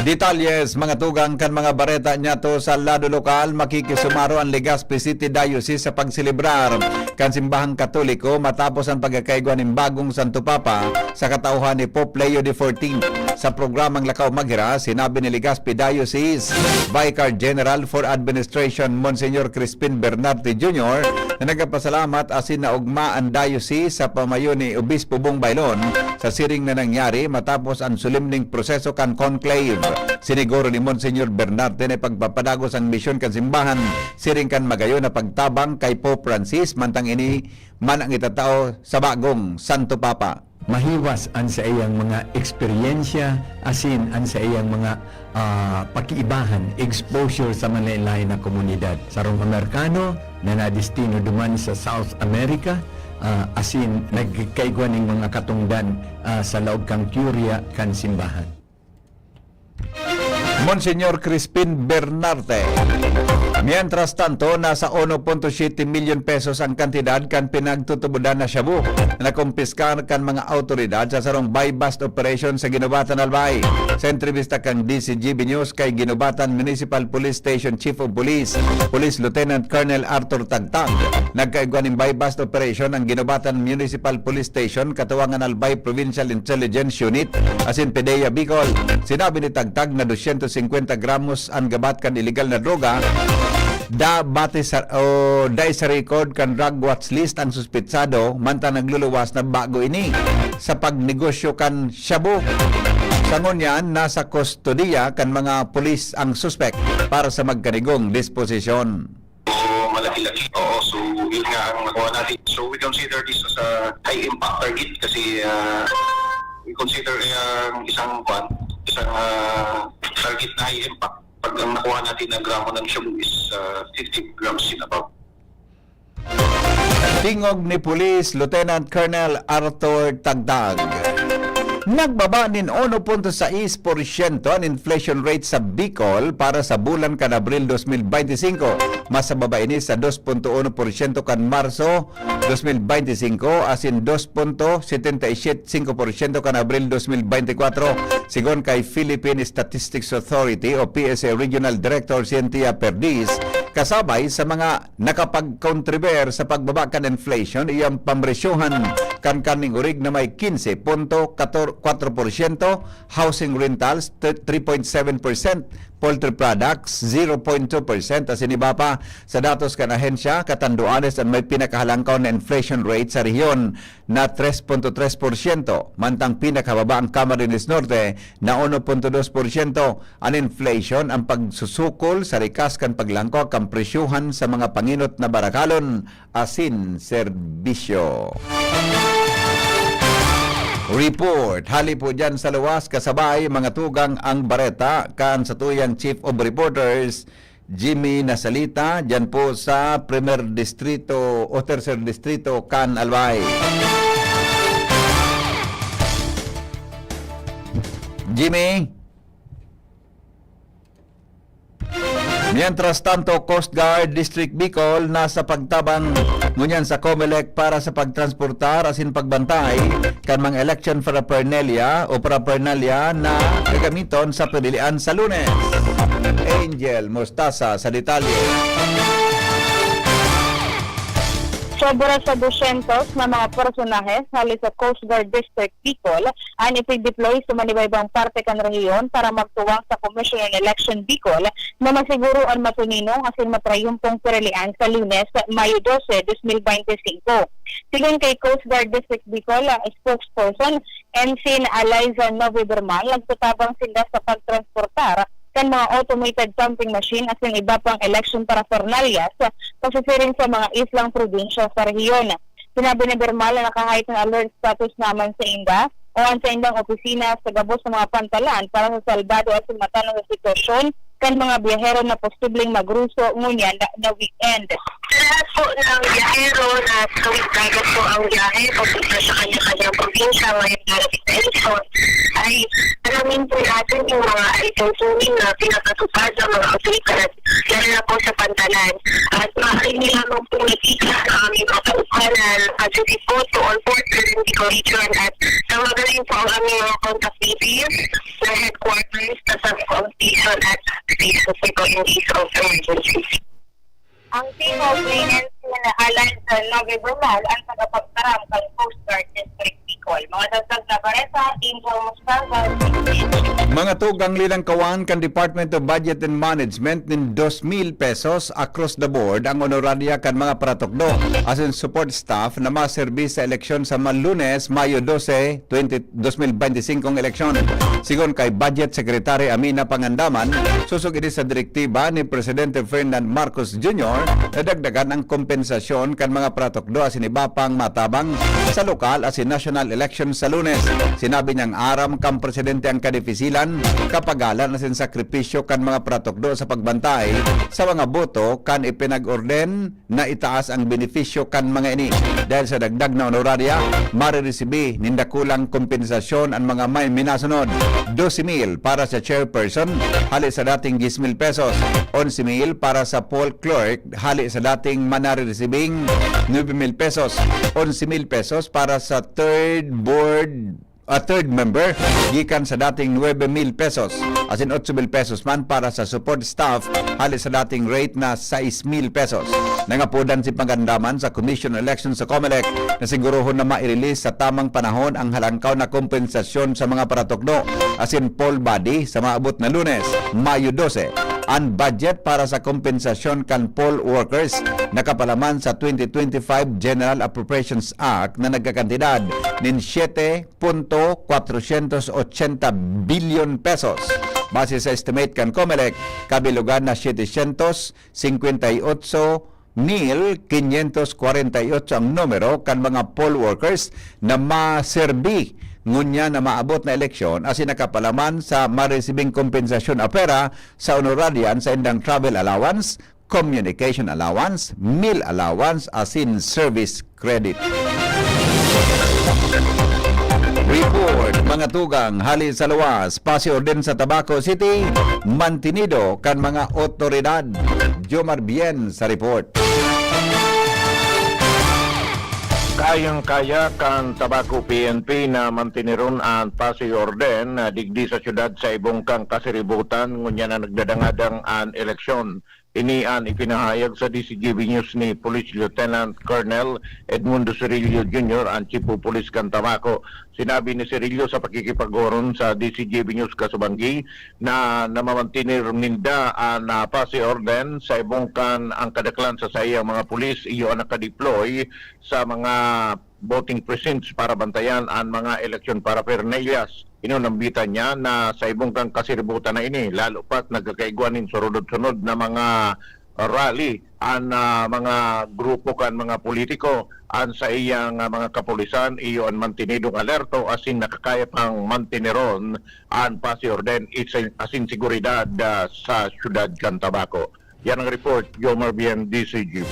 Detalyes, mga tugang kan mga bareta niyato sa lado lokal, makikisumaro ang Legazpi City Diocese sa pagselebrar kan simbahang Katoliko matapos ang pagkakaigwa nin bagong Santo Papa sa katauhan ni Pope Leo the fourteenth. Sa programang Lakaw Maghiras, sinabi ni Legazpi Diocese Vicar General for Administration Monsignor Crispin Bernarte Junior na nagpasalamat asin naogma an diocese sa pamayo ni Obispo Bong Bailon sa siring na nangyari matapos an solemneng proseso kan conclave. Siniguro ni Monsignor Bernarte na ipagpapadagos ang misyon kan simbahan siring kan magayon na pagtabang kay Pope Francis, mantang ini man ang itatao sa bagong Santo Papa. Mahiwas an saiyang mga eksperyensya asin an saiyang mga, ah, pakiibahan, exposure sa manlaen-laen na komunidad. Sarong Amerikano na nadestino duman sa South America, ah, asin nagkaigwa nin mga katongdan, ah, sa laog kan kurya kan simbahan. Monsignor Crispin Bernarte. Mientras tanto, nasa uno punto siyete milyon pesos ang kantidad kan pinagtutubodan na shabu na nakumpiskar kan mga awtoridad sa sarong buy-bust operation sa Guinobatan, Albay. Sa entrevista kan D Z G B News kay Guinobatan Municipal Police Station Chief of Police, Police Lieutenant Colonel Arthur Tagtag, nagkaigwa nin buy-bust operation ang Guinobatan Municipal Police Station katuwang an Albay Provincial Intelligence Unit asin PDEA Bicol. Sinabi ni Tagtag na dosyentos singkwenta gramos an gabat kan iligal na droga da bati sa, o dai sa record kan drug watch list ang suspetsado, mantang nagluluwas na bago ini sa pagnegosyo kan shabu. Sa ngunyan, nasa kustodiya kan mga pulis ang suspek para sa magkanigong disposisyon. So, malaki-laki. Oo, so yun nga ang nakuha natin. So, we consider this as a high impact target kasi, ah, we consider, ah, isang, kwan, isang, ah, target na high impact. Pag ang nakuha natin na gramo ng shabu is, ah, fifty grams and above. Tingog ni Police Lieutenant Colonel Arthur Tagtag. Nagbaba nin uno punto sais porsyento an inflation rate sa Bicol para sa bulan kan Abril dos mil beinti singko. Mas mababa ini sa dos punto uno porsyento kan Marso dos mil beinti singko asin dos punto setenta y siyete singko porsyento kan Abril dos mil beinti kwatro, sigon kay Philippine Statistics Authority o P S A Regional Director Cynthia Perdiz, kasabay sa mga nakapagkontriber sa pagbaba kan inflation, iyang pamresyohan kan karneng orig na may kinse punto kwatro porsyento, housing rentals, t-, three point seven percent, poultry products, zero point two percent, asin iba pa. Sa datos kan ahensya, Catanduanes an may pinakahalangkaw na inflation rate sa rehiyon na tres punto tres porsyento, mantang pinakababa ang Camarines Norte na uno punto dos porsyento. An inflation, ang pagsusukol sa rikas kan paglangkaw kan presyohan sa mga pangenot na barakalon asin serbisyo. Report. Hali po dyan sa luwas, kasabay, mga tugang, ang bareta kan satuyang Chief of Reporters, Jimmy Nasalita, dyan po sa Primer Distrito o Tercer Distrito kan Albay. Jimmy? Mientras tanto, Coast Guard District Bicol nasa pagtabang ngunyan sa Comelec para sa pagtransportar asin pagbantay kan mga election paraphernalia o paraphernalia na gagamiton sa pagdilian sa Lunes. Angel Mostasa sa detalye. Sobra sa dosyentos na mga personahe hali sa Coast Guard District Bicol an ipig-deploy sa manibaybang parte kan rehiyon para magtuwang sa Commission on Election Bicol na masiguro an matuninong asin matrayumpong pirilian sa Lunes, Mayo dose, dos mil bente singko. Sigon kay Coast Guard District Bicol, ah, spokesperson Ensign Eliza Noviberman, nagtatabang sinda sa pagtransportar kan mga automated counting machine asin iba pang election paraphernalia sa pasisiring sa mga islang probinsya sa rehiyon. Sinabi ni Bermal na naka-heightened alert status naman sa inda o an saindang opisina sa gabos na mga pantalan para sa salbado asin matanos na sitwasyon kan mga biyahero na posibleng magruso ngunyan na, na weekend. Sa lahat po ng biyahero na tawid dagat po ang biyahe papunta sa kanya-kanyang probinsya ngayong darating na eleksyon, ay alamin po natin yung mga alikaw-tuwing na pinapatupad ng mga otoridad, lalo na po sa pantalan. At maaari niyo lamang po nakita ang aming mga tauhan na naka-duty po to all ports within the region at tawag na rin po ang aming mga contact details na headquarters na sa station at stations nito in case of emergency. Ang team of Linen Alliance Nove Bernal ang tagapagtaram kan Coast Guard District Bicol. Mga dagdag na bareta, Angel Mustanga, G P H. Mga tugang linangkawan kan Department of Budget and Management nin dos mil pesos across the board ang honoraria kan mga paratukdo asin support staff na maserbi sa eleksyon sa ma-, Lunes, Mayo dose, twenty, dos mil bente singkong eleksyon. Sigon kay Budget Secretary Amina Pangandaman, sosog ini sa direktiba ni Presidente Ferdinand Marcos Junior na dagdagan ang kompensasyon kan mga paratukdo asin iba pang matabang sa lokal asin national election sa Lunes. Sinabi niyang aram kan presidente ang kadipisilan, kapagalan asin sakripisyo kan mga paratukdo sa pagbantay sa mga boto kan ipinag-orden na itaas ang benepisyo kan mga ini. Dahil sa dagdag na honoraria, mariresibi nin dakulang kompensasyon an mga may minasunod: dose mil para sa chairperson, hale sa dating diyes mil pesos; onse mil para sa poll clerk, hale sa dating manareresibing nuebe mil pesos; onse mil pesos para sa third board a third member, gikan sa dating nuebe mil pesos, asin otso mil pesos man para sa support staff, hale sa dating rate na sais mil pesos. Nangapodan si Pangandaman sa Commission on Elections sa Comelec na sigurohon na mai-release sa tamang panahon ang halangkaw na kompensasyon sa mga paratukdo asin poll body sa maabot na Lunes, Mayo dose. An budget para sa kompensasyon kan poll workers nakapalaman sa twenty twenty-five General Appropriations Act na nagkakantidad nin siyete punto kwatrosyentos ochenta bilyon pesos. Base sa estimate kan Comelec, kabilogan na setecientos singkwenta y otso mil quinientos kwarenta y otso ang numero kan mga poll workers na maserbi ngunyan na maabot na eleksyon asin nakapalaman sa maresibing kompensasyon a pera sa honorarian, saindang travel allowance, communication allowance, meal allowance, asin service credit. Report, mga tugang, hale sa luwas, pasi-orden sa Tabaco City, mantinido kan mga otoridad. Jomar Bien sa report. Kayang-kaya kan Tabaco P N P na mantiniron an pasi-orden, ah, digdi sa syudad sa ibong kan kasiributan, ngunyan na nagdadangadang an eleksyon. Ini an ipinahayag sa D C G B News ni Police Lieutenant Colonel Edmundo Cirillo Junior, an Chief of Police kan Tabaco. Sinabi ni Cirillo sa pakikipaghuron sa D C G B News kasubanggi na namamantinir ninda an, ah, pasi-orden sa ibong kan ang kadaklan sa saiyang mga pulis iyo an nakadeploy sa mga voting precincts para bantayan an mga eleksyon paraphernalias. Inunambitan niya na sa ibong kan kasiributan na ini, lalo pa't nagkakaigwa nin surunod-sunod na mga rally an, ah, mga grupo kan mga politiko. An saiyang, ah, mga kapulisan iyo an mantinidong alerto asin nakakaya pang mantineron an pasi-orden isin-, asin seguridad, ah, sa siyudad kan Tabaco. Yan ang report, Jomar Bien, D C G P.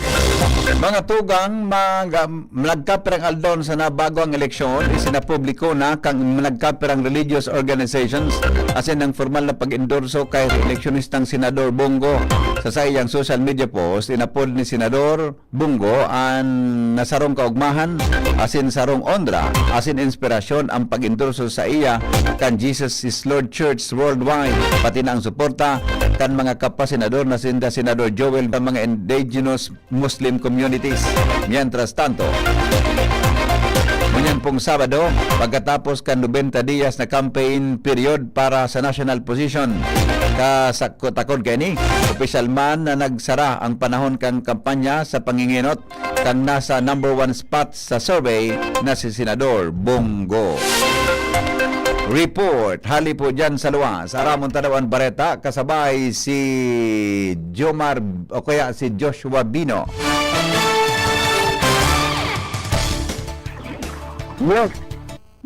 Mga tugang, mag-, nagkapirang aldaw na sana bago ang eleksyon, isinapubliko na kan nagkapirang religious organizations asin ang formal na pag-endorso kay re-eleksyonistang Senador Bong Go. Sa saiyang social media post, inapod ni Senador Bong Go an na sarong kaogmahan asin sarong onra asin inspirasyon ang pag-endorso saiya kan Jesus is Lord Church Worldwide, pati na ang suporta kan mga kapasenador na sinda Senador Joel sa mga indigenous Muslim communities. Mientras tanto, ngunyan pong Sabado, pagkatapos kan nobenta diyas na campaign period para sa national position, kasako-, takod kaini, opisyal man na nagsara ang panahon kan kampanya sa pangingenot kan nasa number one spot sa survey na si Senador Bong Go. Report. Hali po dyan sa luwas. Aramon ta daw an bareta, kasabay si Jomar o kaya si Joshua Bino. Yes,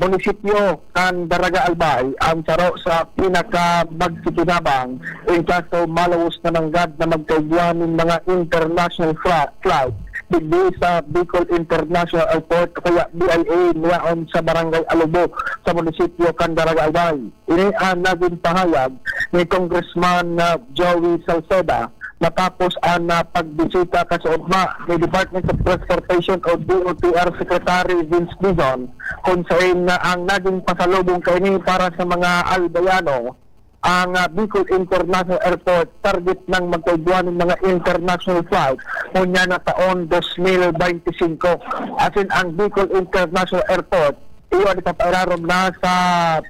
munisipyo kan Daraga Albay ang saro sa pinakamagkikinabang in kaso malawos na nanggad na magkaigwa nin mga international fla-, flight digdi sa Bicol International Airport o kaya B I A niyaon sa Barangay Alubo sa munisipyo kan Daraga Albay. Ini ang naging pahayag ni Congressman, ah, Joey Salceda matapos ang, ah, pagbisita kasuodma ni Department of Transportation o D O T R Secretary Vince Dizon, kung sain na ang naging pasalubong kaini para sa mga Albayano, ang, ah, Bicol International Airport, target ng magkaigwa nin mga international flight ngunyan na taon dos mil bente singko. Asin ang Bicol International Airport, iyo ang ipapairarom na sa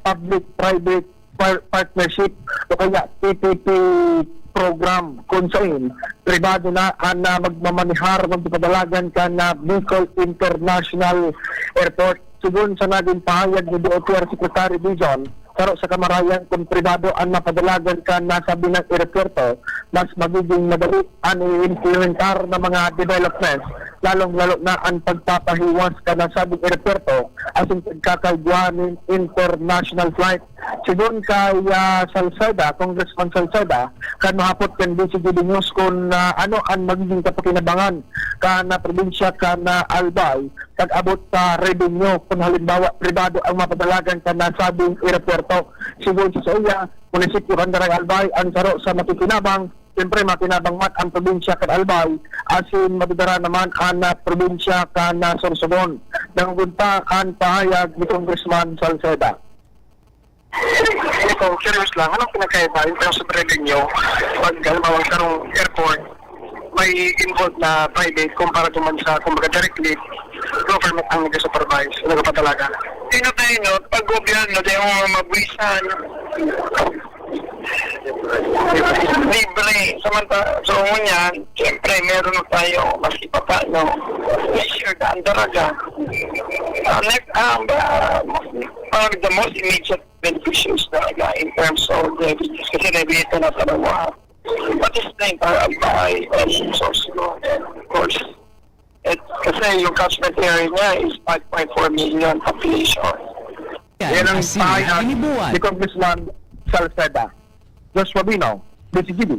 public-private par-, partnership o kaya P P P program, kung sain pribado na ang, ah, magmamanihar, magpapadalagan kan, ah, Bicol International Airport. Sigon sa naging pahayag ni D O T R Secretary Dizon, saro sa kamarayan kung pribado ang mapadalagan kan nasabing eropuwerto, mas magiging madali an i-implementar na mga developments, lalong-lalo na an pagpapahiwas kan nasabing eropuwerto asin pagkakaigwa nin international flight. Sigon kay, ah, Salceda, Congressman Salceda, kan mahapot kan D C G B News kun, ah, ano an magiging kapakinabangan kan, ah, probinsya kan, ah, Albay pag-abot sa revenue kun halimbawa pribado ang mapadalagan kan nasabing eropuwerto. Sigon sa saiya, munisipyo kan Daraga Albay ang saro sa makikinabang. Siyempre, makinabang man ang probinsya kan Albay, asin madudara naman an, ah, probinsya kan, ah, Sorsogon. Dangogon ta an pahayag ni Congressman Salceda. Ito, curious lang, anong pinagkaiba in terms of revenue? Pag, halimbawa, sarong airport, may involved na private kumpara naman sa, kumbaga, directly government ang nag-supervise, nagpapadalaga. Sino tayo, no? Pag gobyerno, tayo ang mga mabuwisan. Libre. Samanta-, so, ngunyan, siyempre, meron na tayo, maski pa paano, may share na ang Daraga. Ah, next, ah, ba, parang the most immediate beneficiaries talaga in terms of revenues. Kasi revenue ito na sa dalawa. What is the entire Albay and Sorsogon? And of course, it, kasi yung catchment area niya is five point four million population. Yan ang pahayag ni Congressman Salceda. Joshua Bino, D C G B.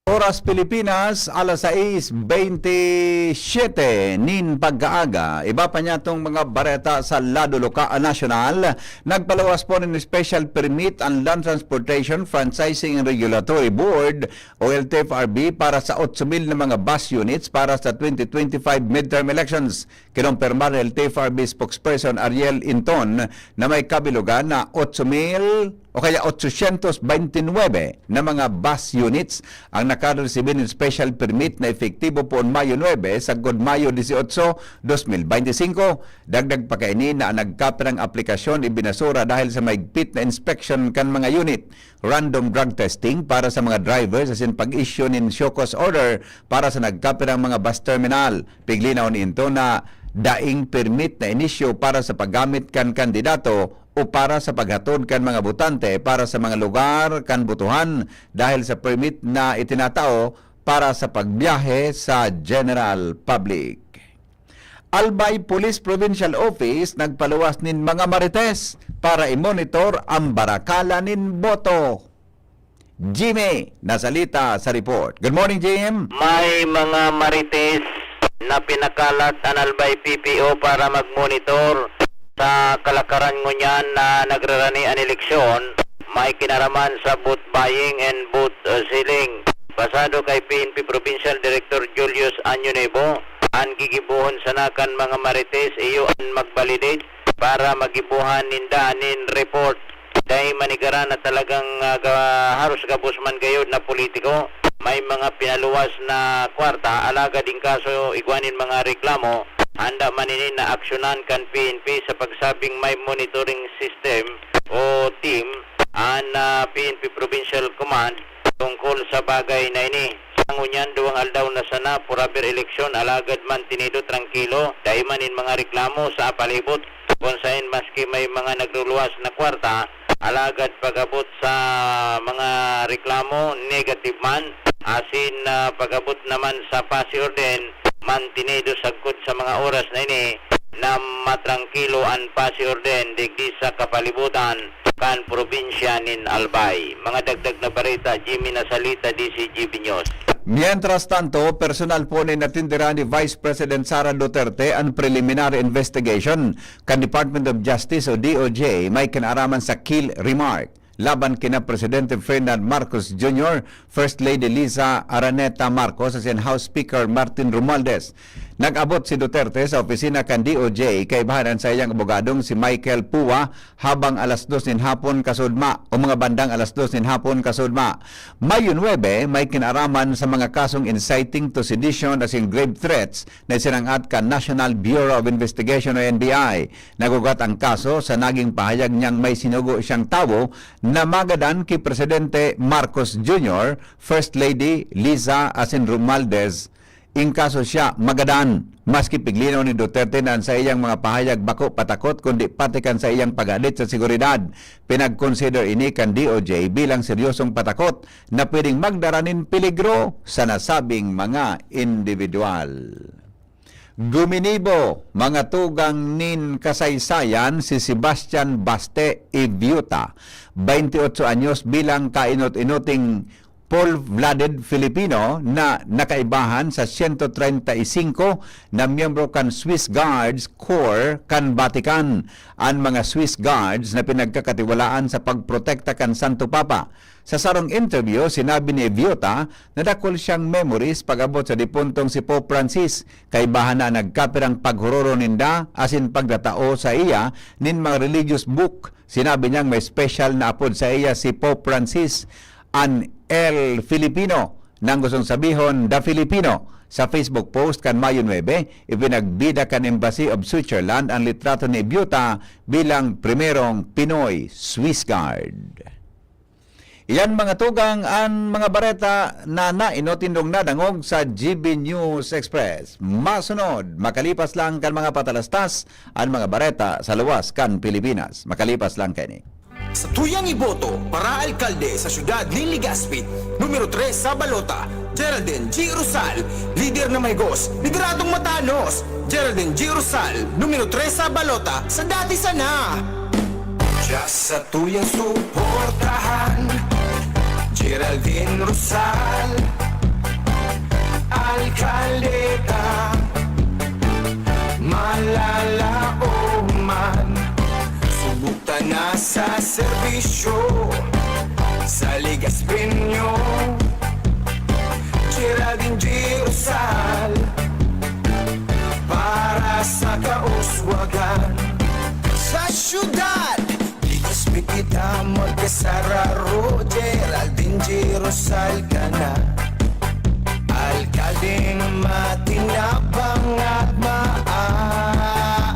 Oras Pilipinas, alas sais bente siyete nin pagkaaga. Iba pa niya tong mga bareta sa lado loka-, nasyonal. Nagpaluwas po nin special permit ang Land Transportation Franchising and Regulatory Board o L T F R B para sa otso mil na mga bus units para sa twenty twenty-five midterm elections. Kinumpirma ni L T F R B spokesperson Ariel Inton na may kabilugan na otso mil o kaya otsosyentos beintinuebe na mga bus units ang nakaresibi nin special permit na epektibo poon Mayo nuebe sagkod Mayo dieciocho, dos mil beintisinko. Dagdag pa kaini na ang nagkapirang aplikasyon ibinasura dahil sa mahigpit na inspection kan mga unit, random drug testing para sa mga drivers asin pag-issue nin show cause order para sa nagkapirang mga bus terminal. Piglinaw ni Inton na daing permit na inisyu para sa paggamit kan kandidato o para sa paghatod kan mga botante para sa mga lugar kan botohan dahil sa permit na itinatao para sa pagbiyahe sa general public. Albay Police Provincial Office nagpaluwas nin mga marites para i-monitor ang barakala nin boto. Jimmy Nasalita sa report. Good morning, Jim. May mga marites na pinakalat an Albay P P O para mag-monitor sa kalakaran ngunyan na nagrarani an eleksyon. May kinaraman sa vote buying and vote, uh, selling. Basado kay P N P Provincial Director Julius Año Nuevo, an gigibohon sana kan mga marites iyo an mag-validate para magibohan ninda nin report. Dai manigaran na talagang, ah, ga-, haros gabos man gayod na politiko. May mga pinaluwas na kwarta, alagad in kaso igwa nin mga reklamo, handa man ini na aksyonan kan P N P sa pagsabing may monitoring system o team an, ah, P N P Provincial Command tungkol sa bagay na ini. Sa ngunyan, duwang aldaw na sana, purabir eleksyon, alagad mantenido trangkilo, dai man nin mga reklamo sa palibot. kung saen maski may mga nagruluwas na kwarta, alagad pag-abot sa mga reklamo, negative man, asin, ah, pag-abot naman sa Pasi Orden, mantinido sagkod sa mga oras na ini na matrangkilo an Pasi Orden digdi sa kapalibutan kan probinsya nin Albay. Mga dagdag na bareta, Jimmy Nasalita, D C G B News. Mientras tanto, personal po na inatindera ni Vice President Sara Duterte an preliminary investigation kan Department of Justice o D O J may kinaaraman sa kill remark laban kina Presidente Ferdinand Marcos Junior, First Lady Liza Araneta Marcos asin House Speaker Martin Romualdez. Nag-abot si Duterte sa opisina kan D O J kaibahan an saiyang abogadong si Michael Pua habang alas dos nin hapon kasudma o mga bandang alas dos nin hapon kasudma. Mayo nuebe, may kinaaraman sa mga kasong inciting to sedition asin grave threats na isinang-at kan National Bureau of Investigation o N B I. Nag-ugat ang kaso sa naging pahayag niyang may sinugo siyang tawo na magadan ki Presidente Marcos Junior, First Lady Liza asin Romualdez. In kaso siya magadan, maski piglinaw ni Duterte na an saiyang mga pahayag bako patakot kundi pati kan saiyang paghadit sa seguridad. Pinag-consider ini kan D O J bilang seryosong patakot na pwedeng magdara nin peligro sa nasabing mga indibidwal. Guminibo, mga tugang nin kasaysayan, si Sebastian Baste Eviuta, baynte otso anyos, bilang kainot-inoting full-blooded Filipino na nakaibahan sa siyento treinta y singko na miyembro kan Swiss Guards Corps kan Vatican. An mga Swiss Guards na pinagkakatiwalaan sa pagprotekta kan Santo Papa. Sa sarong interview, sinabi ni Eviuta na dakul siyang memories pag-abot sa dipuntong si Pope Francis. Kaibahan na an nagkapirang paghororon ninda asin pagtatao saiya nin mga religious book. Sinabi niyang may special na apod saiya si Pope Francis, an El Filipino, nang gustong sabihon, The Filipino. Sa Facebook post kan Mayo nuebe, ipinagbida kan Embassy of Switzerland an litrato ni Eviuta bilang primerong Pinoy Swiss Guard. Iyan, mga tugang, an mga bareta na nainot nindong nadangog sa G B News Express. Masunod, makalipas lang kan mga patalastas, an mga bareta sa luwas kan Pilipinas. Makalipas lang kaini. Sa tuyang iboto para alkalde sa siyudad nin Legazpi, numero tres sa balota, Geraldine G. Rosal, lider na mahigos, lideradong matanos. Geraldine G. Rosal, numero tres sa balota, sa dati sana. Diya sa tuyang suportahan, Geraldine Rosal, alkaldeta, malalaom man. Subok ta na sa serbisyo, sa Legazpeño, Geraldine G. Rosal, para sa kauswagan sa syudad. Legazpi kita magkasararo, Geraldine G. Rosal ka na. Alkaldeng matinabang at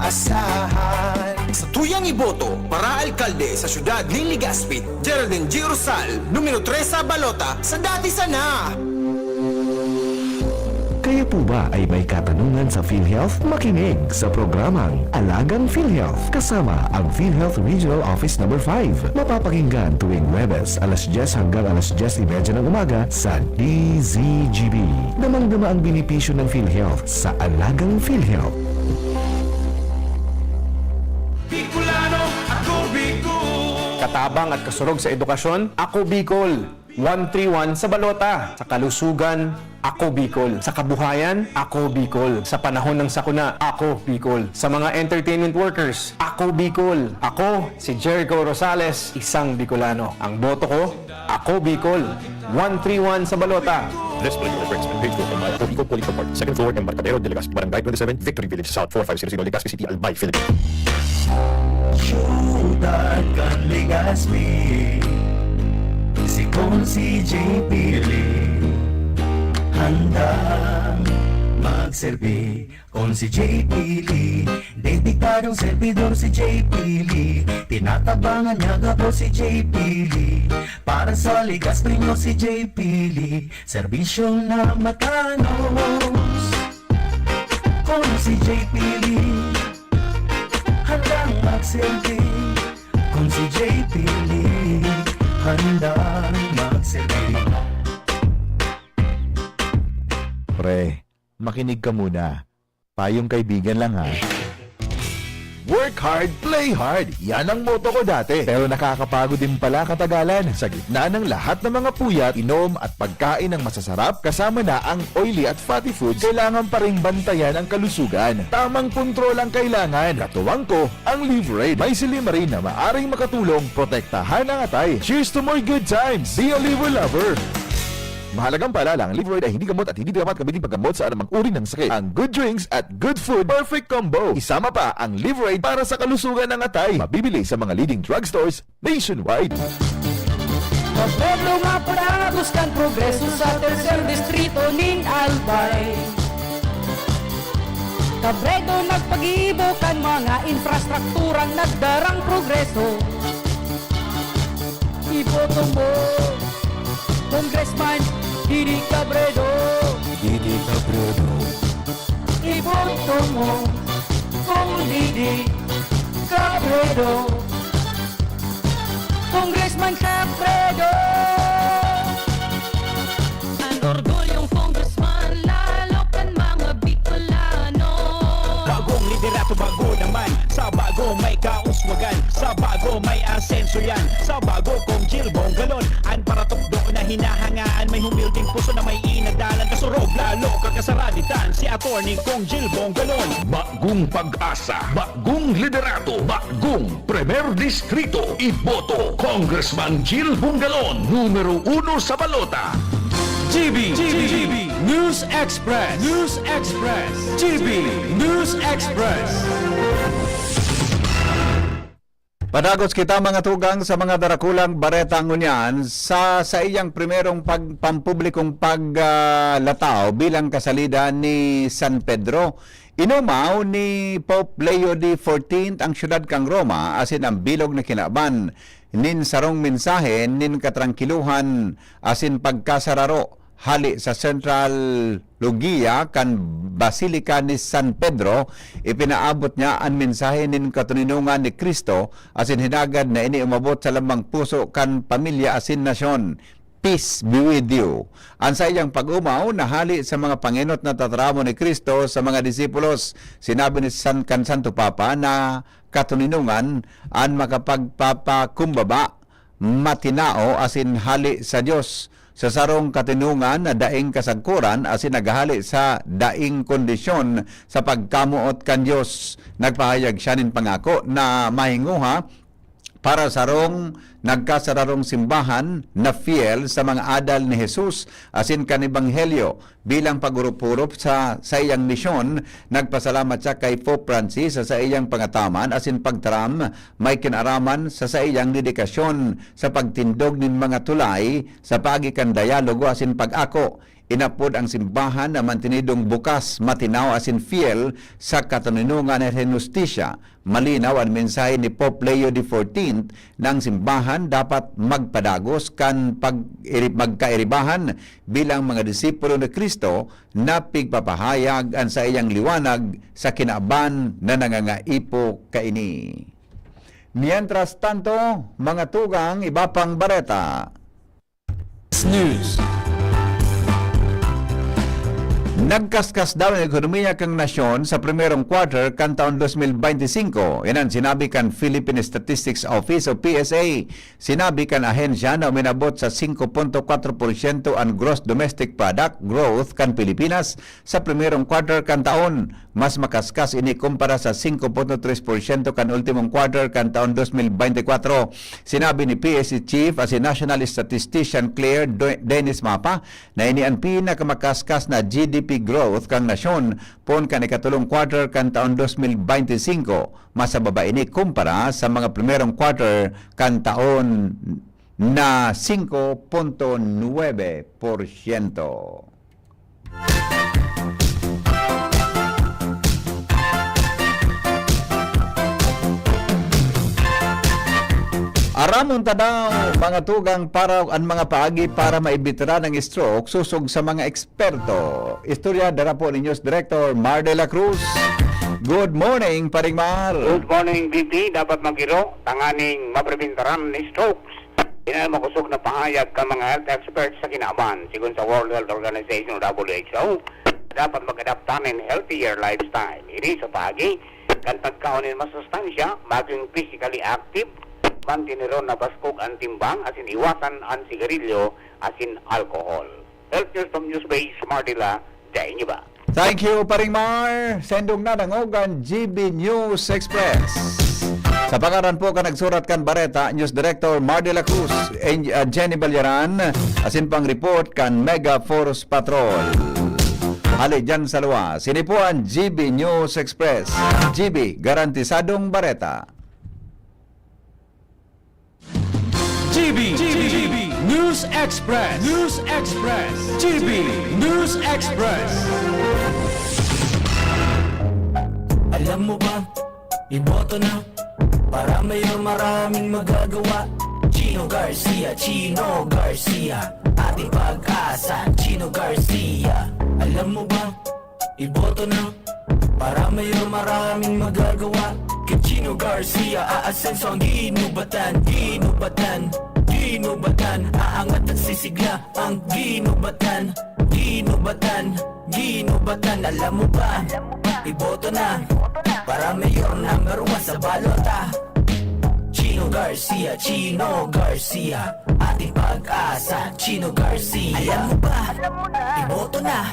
maaasahan. Sa tuyang iboto para alkalde sa syudad nin Legazpi, Geraldine G. Rosal, numero tres sa balota, sa dati sana. Kayo po ba ay may katanungan sa PhilHealth? Makinig sa programang Alagang PhilHealth kasama ang PhilHealth Regional Office Number five. Mapapakinggan tuwing Huwebes, alas dyes hanggang alas dyes y media ng umaga sa D Z G B. Damang-dama ang benepisyo ng PhilHealth sa Alagang PhilHealth. Bicolano, ako Bicol! Katabang at kasurog sa edukasyon, ako Bicol! One three one sa balota. Sa kalusugan, ako Bicol. Sa kabuhayan, ako Bicol. Sa panahon ng sakuna, ako Bicol. Sa mga entertainment workers, ako Bicol. Ako, si Jericho Rosales, isang Bicolano. Ang boto ko, ako Bicol. One three one sa balota. This political breaks in page four of my Ako Bicol political party, second floor, Embarcadero de Legazpi, Barangay twenty-seven, Victory Village South, four five zero zero, Legazpi City, Albay, Philippines. Siyudad kan Legazpi, si Consi J P Lee, handang magserbi. Consi J P Lee, dedikadong servidor si J P Lee. Tinatabangan niya gabos si J P Lee. Para sa Legazpeño si J P Lee, serbisyo na matanos. Consi J P Lee, handang Silbi, kung si J P Lee, handang magsilbi. Pre, makinig ka muna. Payong kaibigan lang, ha. Work hard, play hard. Yan ang motto ko dati. Pero nakakapagod din pala katagalan. Sa gitna ng lahat ng mga puyat, inom at pagkain ng masasarap, kasama na ang oily at fatty foods, kailangan pa ring bantayan ang kalusugan. Tamang kontrol ang kailangan. Katuwang ko, ang Liveraid. May silymarin na maaring makatulong protektahan ang atay. Cheers to more good times! Be a Liver Lover! Mahalagang paalala, ang Liveraid ay hindi gamot at hindi dapat gamitin paggamot sa anumang uri ng sakit. Ang good drinks at good food, perfect combo. Isama pa ang Liveraid para sa kalusugan ng atay. Mabibili sa mga leading drugstores nationwide. Gobierno nga padagos kan progreso sa tercer distrito nin Albay. Cabredo nagpagibo kan mga infrastrukturang nagdarang progreso. Iboto mo, Congressman Didi Cabredo. Didi Cabredo. Iboto mo, Cong Didi Cabredo. Congressman Cabredo. An orgulyong congressman, lalo kan mga Bicolano. Bagong liderato, bago naman. Sa bago may kauswagan, sa bago may asenso yan. Sa bago, Cong Jil Bongalon, an paratukdo na hinahangaan. May humilding puso na may inadalan. Kasurog, lalo kakasaraditan, si Attorney Cong Jil Bongalon. Bagong pag-asa, bagong liderato, bagong Primer Distrito. Iboto, Congressman Jil Bongalon, numero uno sa balota. G B, G B, News Express, News Express, G B News Express. Padagos kita, mga tugang, sa mga darakulang bareta ngunyan. Sa saiyang primerong pag-, pampublikong pag, ah, lataw bilang kasalida ni San Pedro, inumaw ni Pope Leo the fourteenth ang syudad kan Roma asin ang bilog na kinaban nin sarong mensahe nin katrangkilohan asin pagkasararo. Hale sa Central Loggia kan Basilica ni San Pedro, ipinaabot niya an mensahe nin katoninongan ni Cristo asin hinagad na ini umabot sa lambang puso kan pamilya asin nasyon. Peace be with you. An saiyang pag-omaw na hale sa mga pangenot na tataramo ni Cristo sa mga disipulos. Sinabi ni San, kan Santo Papa na katoninongan an makapagpapakumbaba, matinao asin hale sa Dios, sa sarong katoninongan na daing kasagkoran asin naghahale sa daing kondisyon sa pagkamoot kan Dios. Nagpahayag siya nin pangako na mahinguha para sarong nagkasararong simbahan na fiyel sa mga adal ni Jesus asin kan Ebanghelyo. Bilang pag-urop-urop sa saiyang misyon, nagpasalamat siya kay Pope Francis sa saiyang pangataman asin pagtaram may kinaraman sa saiyang dedikasyon sa pagtindog nin mga tulay sa paagi kan dayalogo asin pag-ako. Inapod ang simbahan na mantenidong bukas, matinaw asin fiyel sa katoninongan asin hustisya. Malinaw an mensahe ni Pope Leo the fourteenth na ang simbahan dapat magpadagos kan pag-iri-, magkairibahan bilang mga disipulo ni Cristo na pigpapahayag an saiyang liwanag sa kinaban na nangangaipo kaini. Mientras tanto, mga tugang, iba pang bareta. News. Nagkaskas daw ang ekonomiya kan nasyon sa primerong quarter kan taon dos mil bente singko. Yan ang sinabi kan Philippine Statistics Office o P S A. Sinabi kan ahensya na uminabot sa singko punto kwatro porsyento an gross domestic product growth kan Pilipinas sa primerong quarter kan taon. Mas makaskas ini kumpara sa singko punto tres porsyento kan ultimong quarter kan taon dos mil bente kwatro. Sinabi ni P S A Chief asin National Statistician Claire Do-, Dennis Mapa na ini an pinakamakaskas na G D P growth kan nasyon poon kan ikatulong quarter kan taon dos mil bente singko. Mas mababa ini kumpara sa mga primerong quarter kan taon na singko punto nuebe porsyento. Aramon ta daw, mga tugang, para an mga paagi para maibitira ng stroke sosog sa mga eksperto. Istorya dara po ni News Director Mar de la Cruz. Good morning, Paring Mar. Good morning, B P. Dapat magiro tanganing mapreventaran ni strokes. Yan ang makosog na pahayag kan mga health experts sa kinaban. Sigon sa World Health Organization o W H O, dapat mag-adapta nin healthier lifestyle. Ini sa paagi kan pagkaon nin masustansya, maging physically active, manteneron na baskog an timbang, asin iwasan an sigarilyo asin alcohol. Health News from Newsbase, Mardila, dai niyo ba? Thank you, Paring Mar. Sendong na nangogan, G B News Express. Sa pangaran po kan nagsurat kan bareta, News Director Mar de la Cruz, en- uh, Jenny Balyaran, asin pang report kan Mega Force Patrol. Hali dyan sa luwas. Ini po ang G B News Express. G B, garantisadong bareta. G B, G B, News Express, News Express, G B, News Express. Alam mo ba, iboto na, para mayor maraming magagawa. Chino Garcia, Chino Garcia, ating pag-asa. Chino Garcia, alam mo ba, iboto na, para mayor maraming magagawa. Kay Chino Garcia, aasenso ang ginubatan, ginubatan, ginubatan. Aangat at sisigla ang ginubatan, ginubatan, ginubatan. Alam mo ba? Iboto na, para mayor number one sa balota. Chino Garcia, Chino Garcia, ating pag-asa. Chino Garcia, alam mo ba? Iboto na,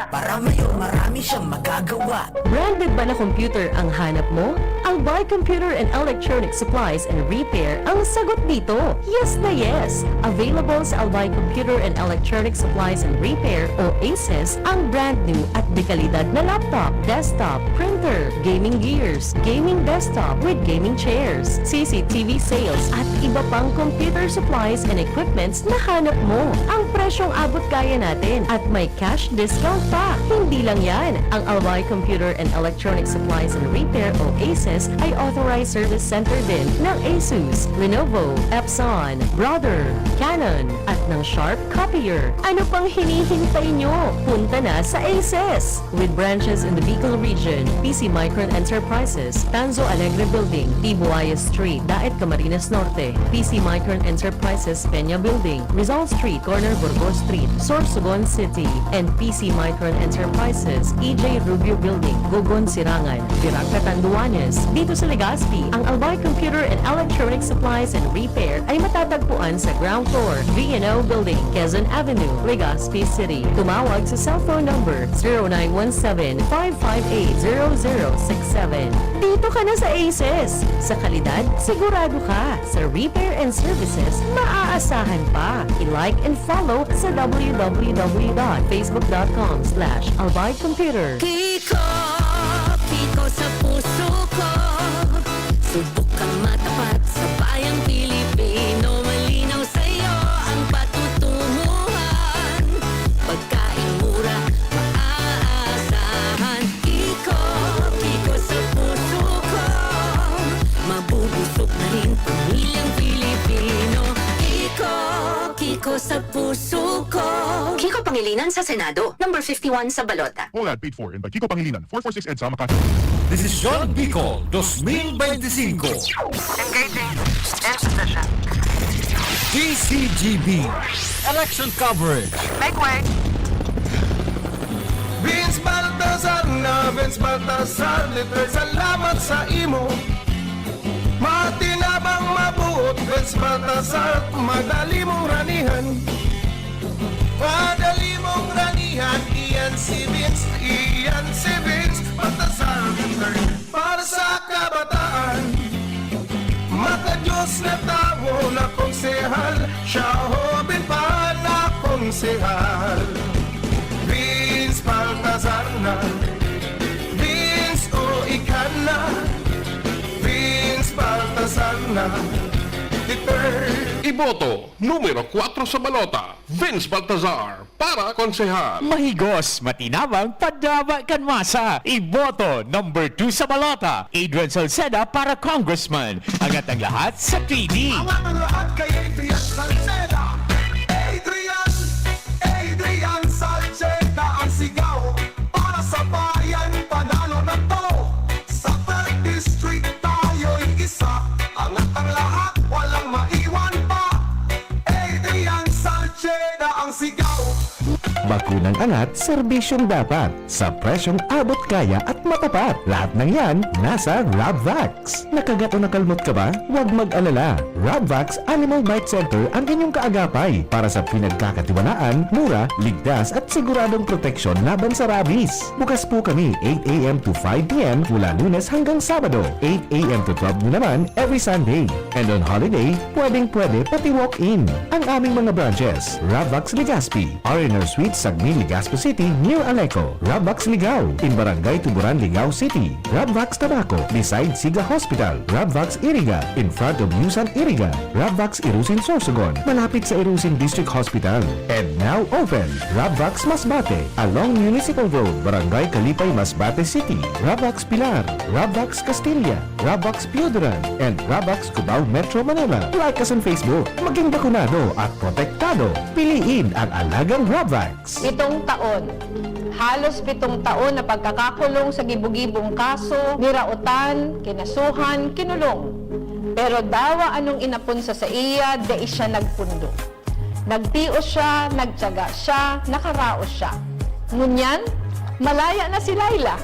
para mayor marami siyang magagawa. Branded ba na computer ang hanap mo? Albay Computer and Electronic Supplies and Repair ang sagot dito. Yes na yes! Available sa Albay Computer and Electronic Supplies and Repair o ACES ang brand new at dekalidad na laptop, desktop, printer, gaming gears, gaming desktop with gaming chairs, C C T V sales at iba pang computer supplies and equipments na hanap mo. Ang presyong abot kaya natin at may cash discount pa. Hindi lang yan, ang Albay Computer and Electronic Supplies and Repair o ACES ay authorized service center din ng Asus, Lenovo, Epson, Brother, Canon, at ng Sharp Copier. Ano pang hinihintay nyo? Punta na sa ACES! With branches in the Bicol region, P C Micron Enterprises, Tanzo Alegre Building, Tibuaya Street, Daet, Camarines Norte, P C Micron Enterprises, Peña Building, Rizal Street, corner Burgos Street, Sorsogon City, and P C Micron Enterprises, E J Rubio Building, Gogon, Sirangan, Virac, Catanduanes. Dito sa Legazpi, ang Albay Computer and Electronic Supplies and Repair ay matatagpuan sa ground floor, V and O Building, Quezon Avenue, Legazpi City. Tumawag sa cellphone number zero nine one seven, five five eight, zero zero six seven. Dito ka na sa ACES! Sa kalidad, sigurado ka. Sa repair and services, maaasahan pa. I-like and follow sa W W W dot facebook dot com slash albay computer. Kiko, Kiko sa puso ko. Subok kang matapat sa bayang Pilipino. Malinaw sa'yo ang patutunguhan. Pagkain mura, maaasahan. Kiko, Kiko sa puso ko. Mabubusog na rin pamilyang Pilipino. Kiko, Kiko sa puso ko. Kiko Pangilinan sa Senado, number fifty-one sa balota. All ad paid for in by Kiko Pangilinan, four four six EDSA, Makati. Desisyon Bicol, dos mil benti singko. Engaging. In position. D C G B. Election coverage. Make way. Vince Baltazar na, Vince Baltazar, literal salamat sa imo. Matinabang, mabuot, Vince Baltazar, madali mong ranihan. Madali mong ranihan, iyan si Vince, iyan si Vince Baltazar the third. Para sa kabataan, maka-Diyos na tawo na konsehal, siya hoben pa na konsehal. Vince Baltazar na, Vince o ika na, Vince Baltazar na, the third. Iboto, numero kwatro sa balota, Vince Baltazar, para konsehal. Mahigos, matinabang, padaba kan masa. Iboto, number two sa balota, Adrian Salceda para congressman. Angat ang lahat sa three D. Angat ang lahat kay Adrian Salceda. Adrian, Adrian Salceda ang sigaw para sa bayan, panalo na to. Bakunang angat, serbisyong dapat, sa presyong abot kaya at matapat. Lahat ng yan, nasa Rabvax. Nakagat o nakalmot ka ba? Huwag mag-alala. Rabvax Animal Bite Center ang inyong kaagapay para sa pinagkakatiwalaan, mura, ligtas at siguradong proteksyon laban sa rabies. Bukas po kami eight a m to five p m mula Lunes hanggang Sabado, eight a m to twelve noon naman every Sunday. And on holiday, pwedeng-pwede pati walk-in. Ang aming mga branches, Rabvax Legazpi, R and R Suite, Sagmin, Legazpi City, near Aleco. Rabvax Ligao, in Barangay Tuburan, Ligao City. Rabvax Tabaco, beside Siga Hospital. Rabvax Iriga, in front of Yusan Iriga. Rabvax Irusin Sorsogon, malapit sa Irusin District Hospital. And now open, Rabvax Masbate, along Municipal Road, Barangay Kalipay, Masbate City. Rabvax Pilar, Rabvax Castilla, Rabvax Pioduran, and Rabvax Cubao, Metro Manila. Like us on Facebook. Maging bakunado at protektado. Piliin ang alagang Rabvax. Pitong taon. Halos pitong taon na pagkakakulong sa gibo-gibong kaso, niraotan, kinasuhan, kinulong. Pero dawa anong inapon sa saiya, dai siya nagpundo. Nagtios siya, nagtiyaga siya, nakaraos siya. Ngunyan, malaya na si Laila.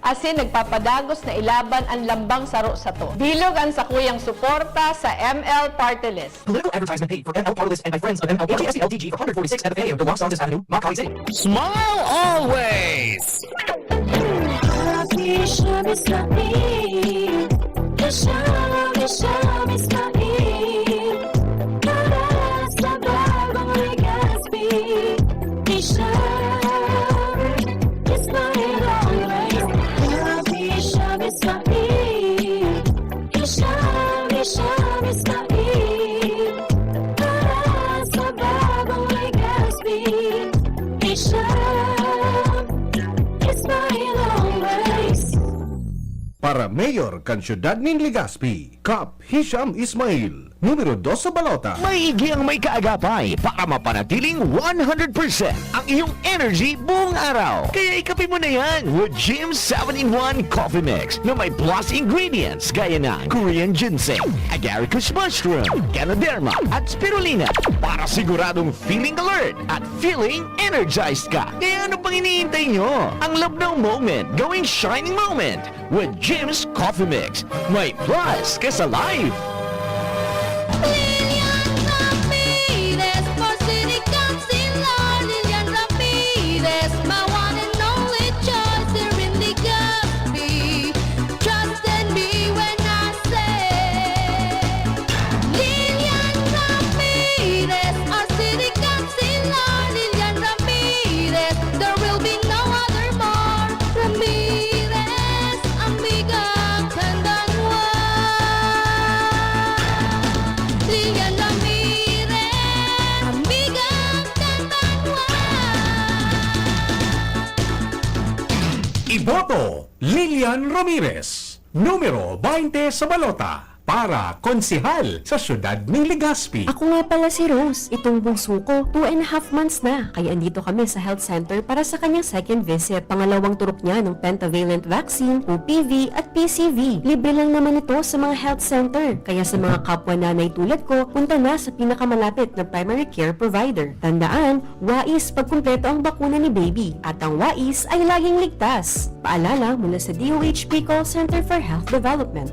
Asin nagpapadagos na ilaban an lambang saro sato. Bilog an sakuyang suporta sa M L Party List. Political advertisement paid for M L Party List and by friends of M L P G S T L T G four forty-six F F A, Duwang Santos Avenue, Makati City. Smile always! Happy Shabby Shabby. Shabby Shabby Shabby. Para sa bagong Legazpi. Isha, Ismael always. Happy Shabby Shabby. Isha, Isha, Ismael. Para sa bagong Legazpi. Isha, Ismael always. Para mayor kan siyudad nin Legazpi, Kap Hisham Ismail, numero dos sa balota. Maigi ang may kaagapay para mapanatiling one hundred percent ang iyong energy buong araw. Kaya ikape mo na yan with Jim seven-in-one Coffee Mix na may plus ingredients gaya ng Korean ginseng, agaricus mushroom, ganoderma, at spirulina para siguradong feeling alert at feeling energized ka. Kaya ano pang iniintay nyo? Ang labnaw moment, gawing shining moment with Jim's Coffee Mix. May plus ka sa life! Lilian Ramirez, for City Councilor, Lilian Ramirez, my one and only choice here in Legazpi. Trust in me when I say, Lilian Ramirez, our City Councilor, Lilian Ramirez, there will be no other more. Ramirez, amiga kan banwa. Lilian Ramirez, amiga kan banwa. Iboto, Lilian Ramirez, numero baynte sa balota, para konsehal sa siyudad nin Legazpi. Ako nga pala si Rose. Itong bunso ko, two and a half months na. Kaya andito kami sa health center para sa kanyang second visit. Pangalawang turok niya ng pentavalent vaccine, O P V at P C V. Libre lang naman ito sa mga health center. Kaya sa mga kapwa nanay tulad ko, punta na sa pinakamalapit na primary care provider. Tandaan, wais pagkumpleto ang bakuna ni baby. At ang wais ay laging ligtas. Paalala mula sa D O H P Call Center for Health Development.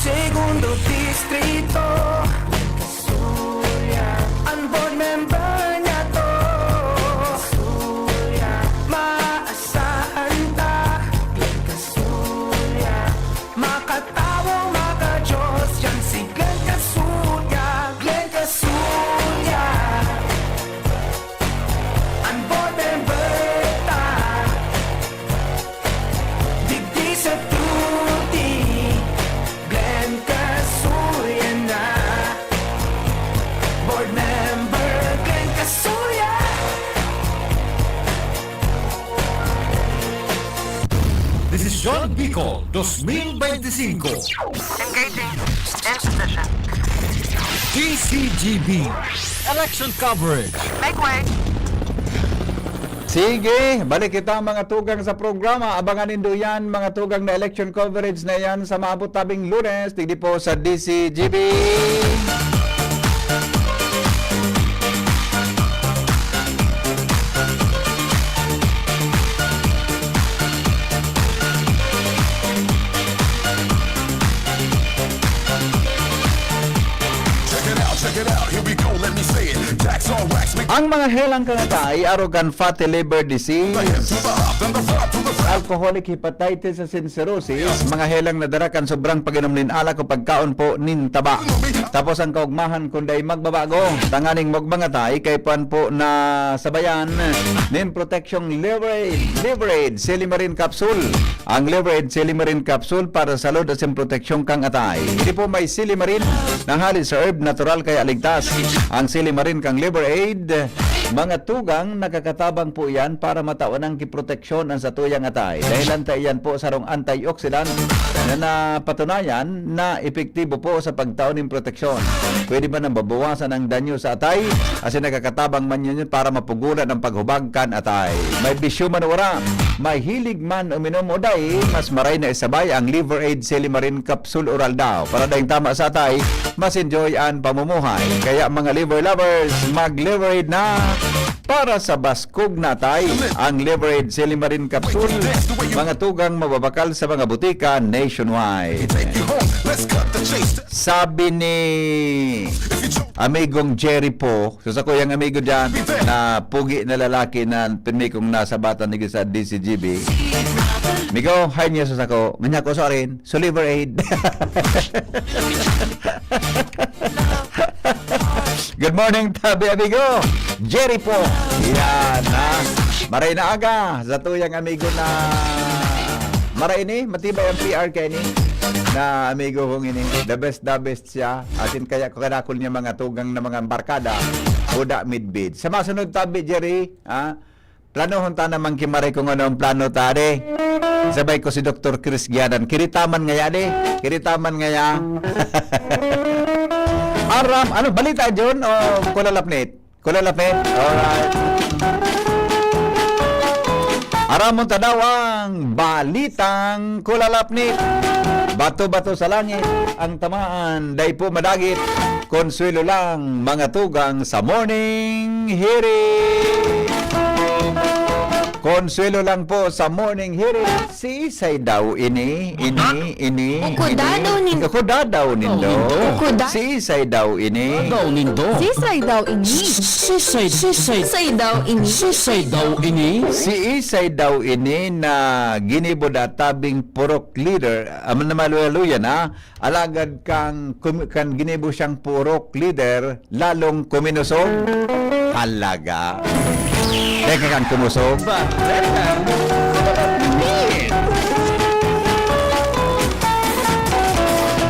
Segundo Distrito, an board member niya to. Maasahan ta, Glenn Casulla. Makatawo, maka-Diyos, yan si Glenn Casulla, Glenn Casulla. An board member ta. Digdi sa duty, Glenn Casulla na. Board member Glenn Casulla. Desisyon Bicol, dos mil beintisinko. Engaging. In position. D C G B. Election coverage. Make way. Sige, balik kita, mga tugang, sa programa. Abangan nindo yan, mga tugang, na election coverage na yan sa maabot tabing Lunes, digdi po sa D C G B. Ang mga helang kan atay, arog kan fatty liver disease, alcoholic hepatitis asin cirrhosis, mga helang na dara kan sobrang pag-inom nin alak o pagkaon po nin taba. Tapos ang kaugmahan kun dai magbabago, tanganing magmangatay, kaipuhan po na sabayan nin proteksyong Liver Aid, Liver Aid, Silimarin Capsule. Ang Liver Aid Silimarin Capsule para sa salud asin proteksyon kan atay. Ini po may silimarin na hali sa herb, natural kaya ligtas. Ang silimarin kan Liver Aid, mga tugang, nakakatabang po iyan para matawan ang kiproteksyon an satuyang atay. Dahelan ta iyan po sarong antioxidant na napatunayan na epektibo po sa pagtao nin proteksyon. Pwede man na mabawasan ang danyo sa atay, asin nakakatabang man yun para mapugunan ang paghubag kan atay. May bisyo man o wala, mahilig man uminom o dai, mas maray na isabay ang Liver Aid Silimarin Capsule Oral Daw. Para daing tama sa atay, mas enjoy an pamumuhay. Kaya mga liver lovers, mag Liver Aid na! Para sa baskog na atay, ang Liver Aid Silimarin Capsule, mga tugang mababakal sa mga butika nationwide. Sabi ni amigong Jerry po, so sa kuyang amigo dyan, na pugi na lalaki na pirmi kong nasabatan ni sa D C G B, "Migo, hay niya sa sako, manya ko sa arin, so Liver Aid." Good morning, tabi amigo. Jerry po. Yan, ha. Maray na aga sa tuyang amigo na maray ni, matibay ang P R kay ni na amigo kong ini. The best, the best siya. Asin kaya ko kadakol niya mga tugang na mga barkada. Buda midbid. Sa masunod tabi, Jerry, ha? Planohon ta naman ki Maray kung ano ang plano ta, de. Sabay ko si Doktor Chris Giadan. Kiritaman ngaya, de. Kiritaman ngaya. Aram, ano, balita, John? O kulalapnit? Kulalapnit? Alright. Aramon ta daw ang balitang kulalapnit. Bato-bato sa langit ang tamaan, dai po madagit. Konsuelo lang, mga tugang, sa morning hearing. Konsuelo lang po sa morning hearing. Siisay daw ini, ini, ini, Ukuda ini? Daw nin-, Ukuda daw nindo. Ukuda? Siisay daw ini? Daw nindo. Siisay daw ini? Sisay, sisay. Siisay daw ini? Sisay daw ini? Siisay daw ini na ginibo da tabing purok leader, ah, na maluya-luya na, alagad kan kum-, kan ginibo siyang purok leader, lalong kuminosog? Halaga. Teka kan kumusog.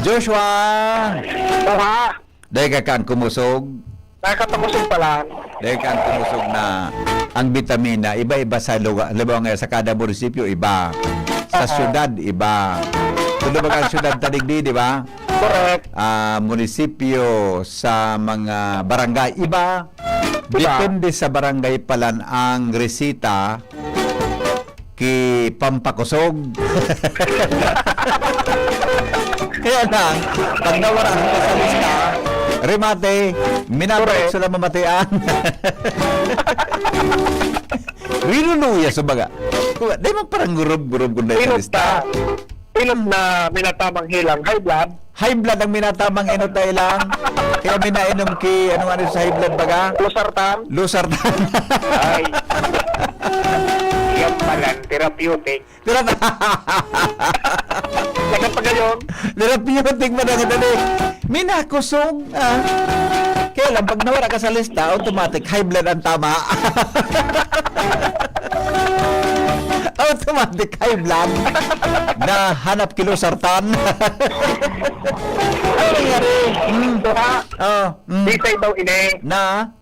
Joshua! Oha! Teka kan kumusog. Nakakapakusog pa lang. Dahil kan kumusog na ang bitamina, iba-iba sa lugar, halimbawa nga sa kada munisipyo, iba. Sa Oo. Syudad, iba. Kung baga ang syudad ta digdi, di ba? Correct. Ah, munisipyo, sa mga barangay, iba. Iba. Depende sa barangay palan ang resita ki pampakusog. Kaya lang, pag nawara ang sa lista, remate, minabarik Correct. Sila mamatian. Rinunuya sa baga. Di mo parang gurub-gurub kung dahil sa Inot lista. Na, inot na minatamang helang high blood. High blood ang minatamang inot na ilang. Kaya minainom ki, ano nga sa high blood baga? Losartan. Losartan. Ay. Yan pala, therapeutic. Therap- Nagpapagayon. Therapeutic man ang dali. Minakusog, ah. Kaya lang, pag nawala ka sa lista, automatic, high blood ang tama. Automatic, high blood. Nahanap ki losartan. Ano nangyari? Hmm. Ito ha, Oh, mm. Sisay daw ini. Na?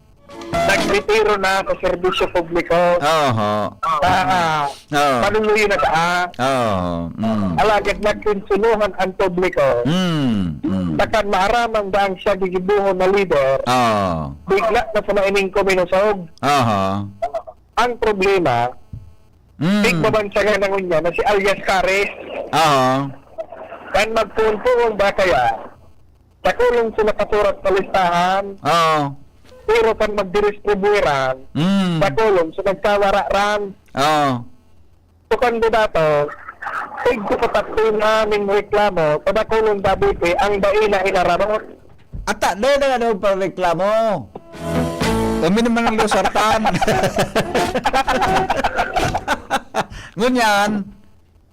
Nagretiro na sa serbisyo publiko. Oho. Sa, ah, Oo. Panunuyo na daa. Oo. Mm. Alagad nagkinsunuhan ang publiko. Mm. Mm. Takan maharamang daang siya gigibuhon na lider. Oo. Bigla na sa maining kuminosog. Oho. Ang problema, Mm. Tigmabansagan na ngunyan na si alias Caris. Oo. Kan magpuon-puon ba kaya? Dakulon sa nakasurat sa listahan. Oo. Pero kan magdidistribuiran, Mm. dakulon sa nagkawararan. Oo. Sa kandidato, tigko sa tatlo na ning reklamo, sa dakulon Cavite, ang dai na inaramot. Ata, dai na ano pa reklamo. Uminom man ng losartan. Ngunyan,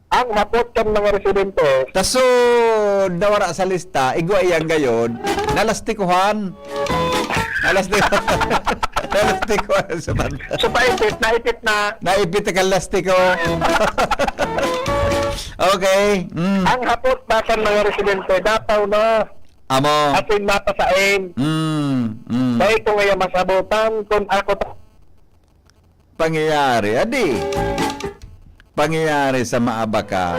ang hapot kan mga residente. Tasod na wara sa lista, igwa iyang gayod, nalastikohan. Nalastikohan. Nalastikohan sa banda. So, paipit, naipit na. Naipit na kan lastiko. Okay. Mm. Ang hapot ba kan mga residente, dapaw na. Amo. Asin mapasain. Mm, mm. Dai ko ngaya masabotan kun ako ta- Pangyayari, adi. Pangyayari sa maabaka.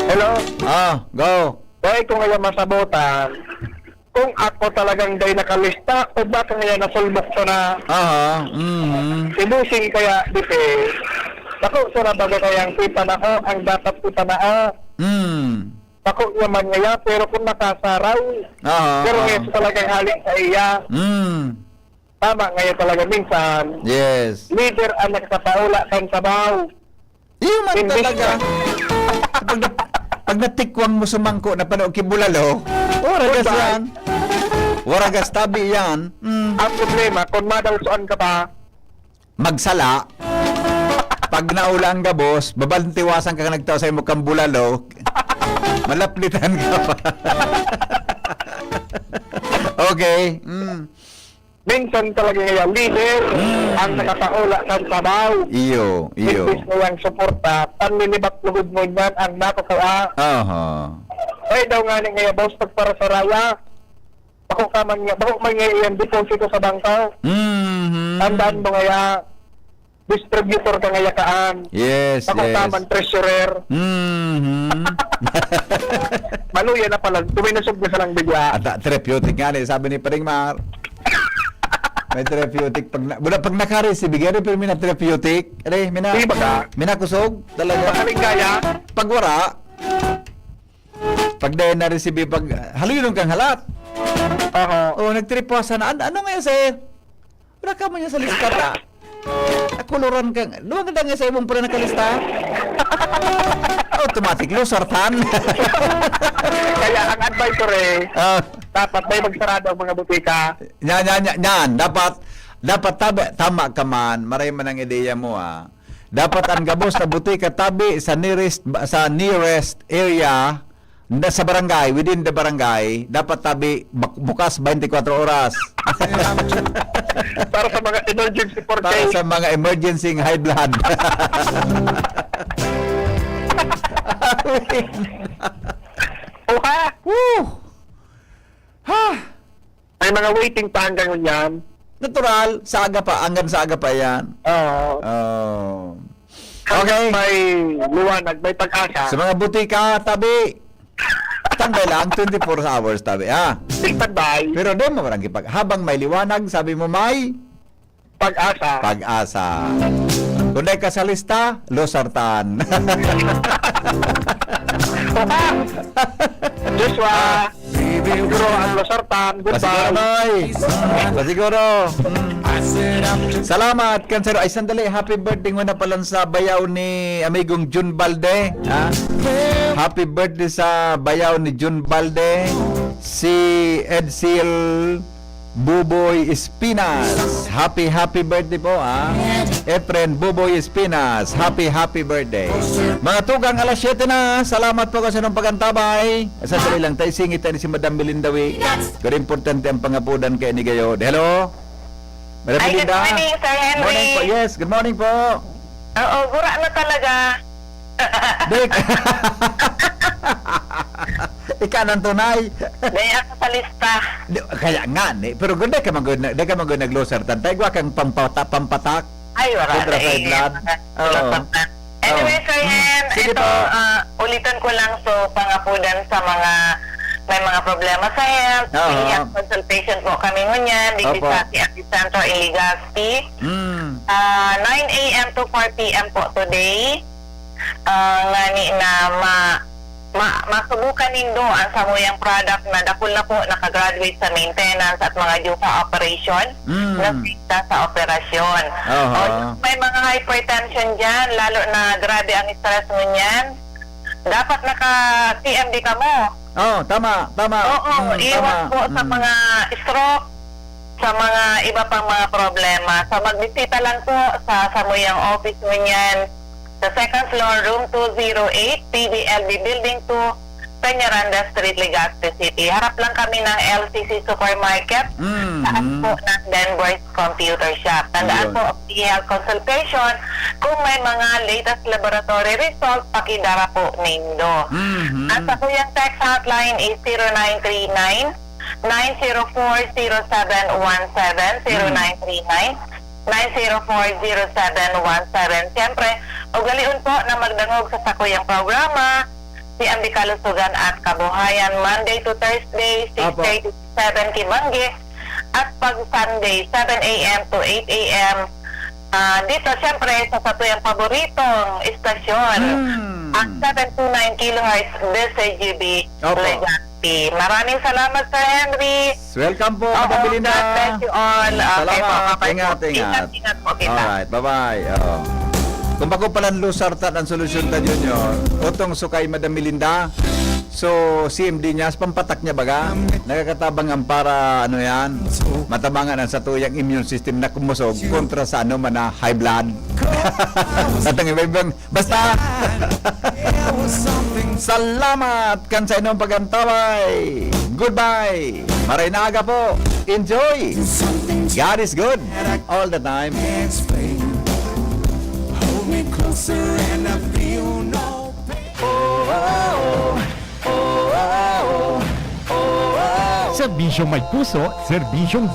Hello? Ah, go. Dai ko ngaya masabotan kung ako talagang dai nakalista o baka ngaya nasulbok sana. Aha, mhm. Si Busing kaya, di pe. Bako sana baga kayang ipanao ang dapat ipanao. Mm. Bako naman ngaya, pero kung nakasaray, Aha, pero aha. Ngaya talagang hali sa iya. Mm. Tama ngaya talaga minsan. Yes. Leader ang nagpapaula kan sabaw. Iyo man Imbis talaga. na Pag, na- pag natikwang mo sumangko na pano ki bulalo, waragas Goodbye. yan. Waragas tabi yan. Mm. Ang problema, kung madalsuan ka pa, Magsala. Pag naula ang gabos, babantiwasan ka nagtao sa imo kang bulalo, malaplitan ka pa. Okay. Mm. Minsan talaga ngaya, leader Mm. ang nakapaula kan sabaw. Iyo, iyo. Imbis na yang suporta, panlilibak lugod mo niyan ang nakukuha. Aha. Ay daw nga ni ngaya, boss, pagparasaraya. Bako ka man nga, bako man nga iyang deposito sa bangko. Mhm. Tandaan mo ngaya, distributor ka ngaya kaan. Yes, Bako ka yes. man treasurer. Mhm. Maluya na pala, tuminusog na silang bigla. Ata, therapeutic nga ni, sabi ni Paring Mar. May therapeutic. Pag, na, wala, pag nakareceive, gano'n pero mina therapeutic. Are, mina, Di ba ka? Minakusog, talaga. Makaling kaya? Pag wala, Pag dahil na-receive yung pag, haluyon kang halat. Aha. Oh, nagtripuasan na. An-, ano nga, sir? Wala ka man yan sa lista ta. Nakuluran ka. Duwa ganda nga sa imong pala nakalista. Automatic, losartan. Kaya ang advisory, Ah. dapat may magsarado ang mga butika. Yan, yan, yan, yan. Dapat, dapat tabi, tama ka man. Maray man ang ideya mo, ah. Dapat ang gabos na butika tabi sa nearest, sa nearest area na sa barangay, within the barangay, dapat tabi bak-, bukas twenty-four oras. Para sa mga emergency for Para case. sa mga emergency high blood. Oha! Woo! Ha! May mga waiting pa hanggang ngunyan. Natural, sa aga pa, hanggang sa aga pa yan. Oo. Oh. Hanggang Okay. may liwanag, may pag-asa. Sa mga butika, tabi. Standby lang, twenty-four hours, tabi, ha? Standby. Pero di mo parang kipag-, habang may liwanag, sabi mo may Pag-asa. Pag-asa. Kung dai ka sa lista, losartan. Joshua. Ah. Siguro ang losartan. Goodbye. Pasiguro, Noy. Pasiguro. Mm. Salamat, Kansero. Ay, sandali. Happy birthday muna pala sa bayaw ni amigong Jun Balde. Ha? Happy birthday sa bayaw ni Jun Balde. Si Edsil Buboy Espinas. Happy, happy birthday po, ah. Efren Buboy Espinas, happy, happy birthday. Mga tugang, alas siyete na. Salamat po kasi ng pag-antabay. Sa dali lang, tayo singit tayo si Madam Melinda Wick. Pero importante ang pangapudan kay ni Gayo. Hello? Madam Ay, good Melinda? morning, Sir Henry. Morning po. Yes, good morning po. Oo, gura na talaga. Di, ika nang tunay. Di ako sa lista. Di, kaya nga, ni, pero gud, di ka man gud na, di ka man gud nag-loser tan. Tayo, igwa kang pampata-, pampatak. Ay, wala Kontra na sa eh. blood. Oo. Wala pa. Anyway, Oo. Sir Mm. Hen, Sige ito, po. ah, ulitan ko lang, so, pangapudan sa mga may mga problema sa health, Oo. may health consultation po kami ngunyan, digdi Opo. sa Happy Center in Legazpi. Mm. Ah, nine a m to four p m po today. Ah, ngani na ma-, ma-, masubukan nindo ang samuyang product na dakul na po nakagraduate sa maintenance at mga D U F A operation Mm. na sita sa operasyon. Aha. O, may mga hypertension dyan, lalo na grabe ang stress mo niyan. Dapat naka-C M D ka mo. Oh, tama, tama. Oo, Mm, iwas tama. po sa Mm. mga stroke. sa mga iba pang mga problema. So, magbisita lang po sa samuyang office ngunyan sa second floor, room two zero eight, P B L B Building two, Peñaranda Street, Legazpi City. Harap lang kami ng L C C Supermarket, Mhm. taas po ng Denver's Computer Shop. Tandaan Yun. po, free health consultation. Kung may mga latest laboratory result, pakidara po nindo. Mhm. Ang sakuyang text hotline is zero nine three nine, nine zero four zero seven one seven, zero nine three nine, nine zero four zero seven one seven. Siyempre, ugalion po na magdangog sa sakuyang programa, si Ambi Kalusugan at Kabuhayan, Monday to Thursday, Apo. six thirty to seven kibanggi, at pag Sunday, seven a.m. to eight a.m. Ah, dito, siyempre, sa satuyang paboritong istasyon, Hmm. ang seven two nine kilohertz D Z G B Opo. Legazpi. Maraming salamat, Sir Henry. Welcome po, Oo, Madam Belinda. God bless you all. Okay Salamat. po, bye-bye Ingat, po. ingat. Ingat, ingat po kita. Alright, bye-bye. Oo. Kung bako palan lusartan ang solusyon ta, Junior, utong sukay, Madam Melinda. So, C M D niya, sa pampatak niya baga, nakakatabang ang para, ano yan, matabangan ang satuyang immune system na kumusog kontra sa ano man na high blood. At ang iba-ibang, basta! Salamat kan sa inyong pagantaway. Goodbye. Maray na aga po. Enjoy. God is good all the time. Hold me closer and I feel no pain. Serbisyong may puso, serbisyong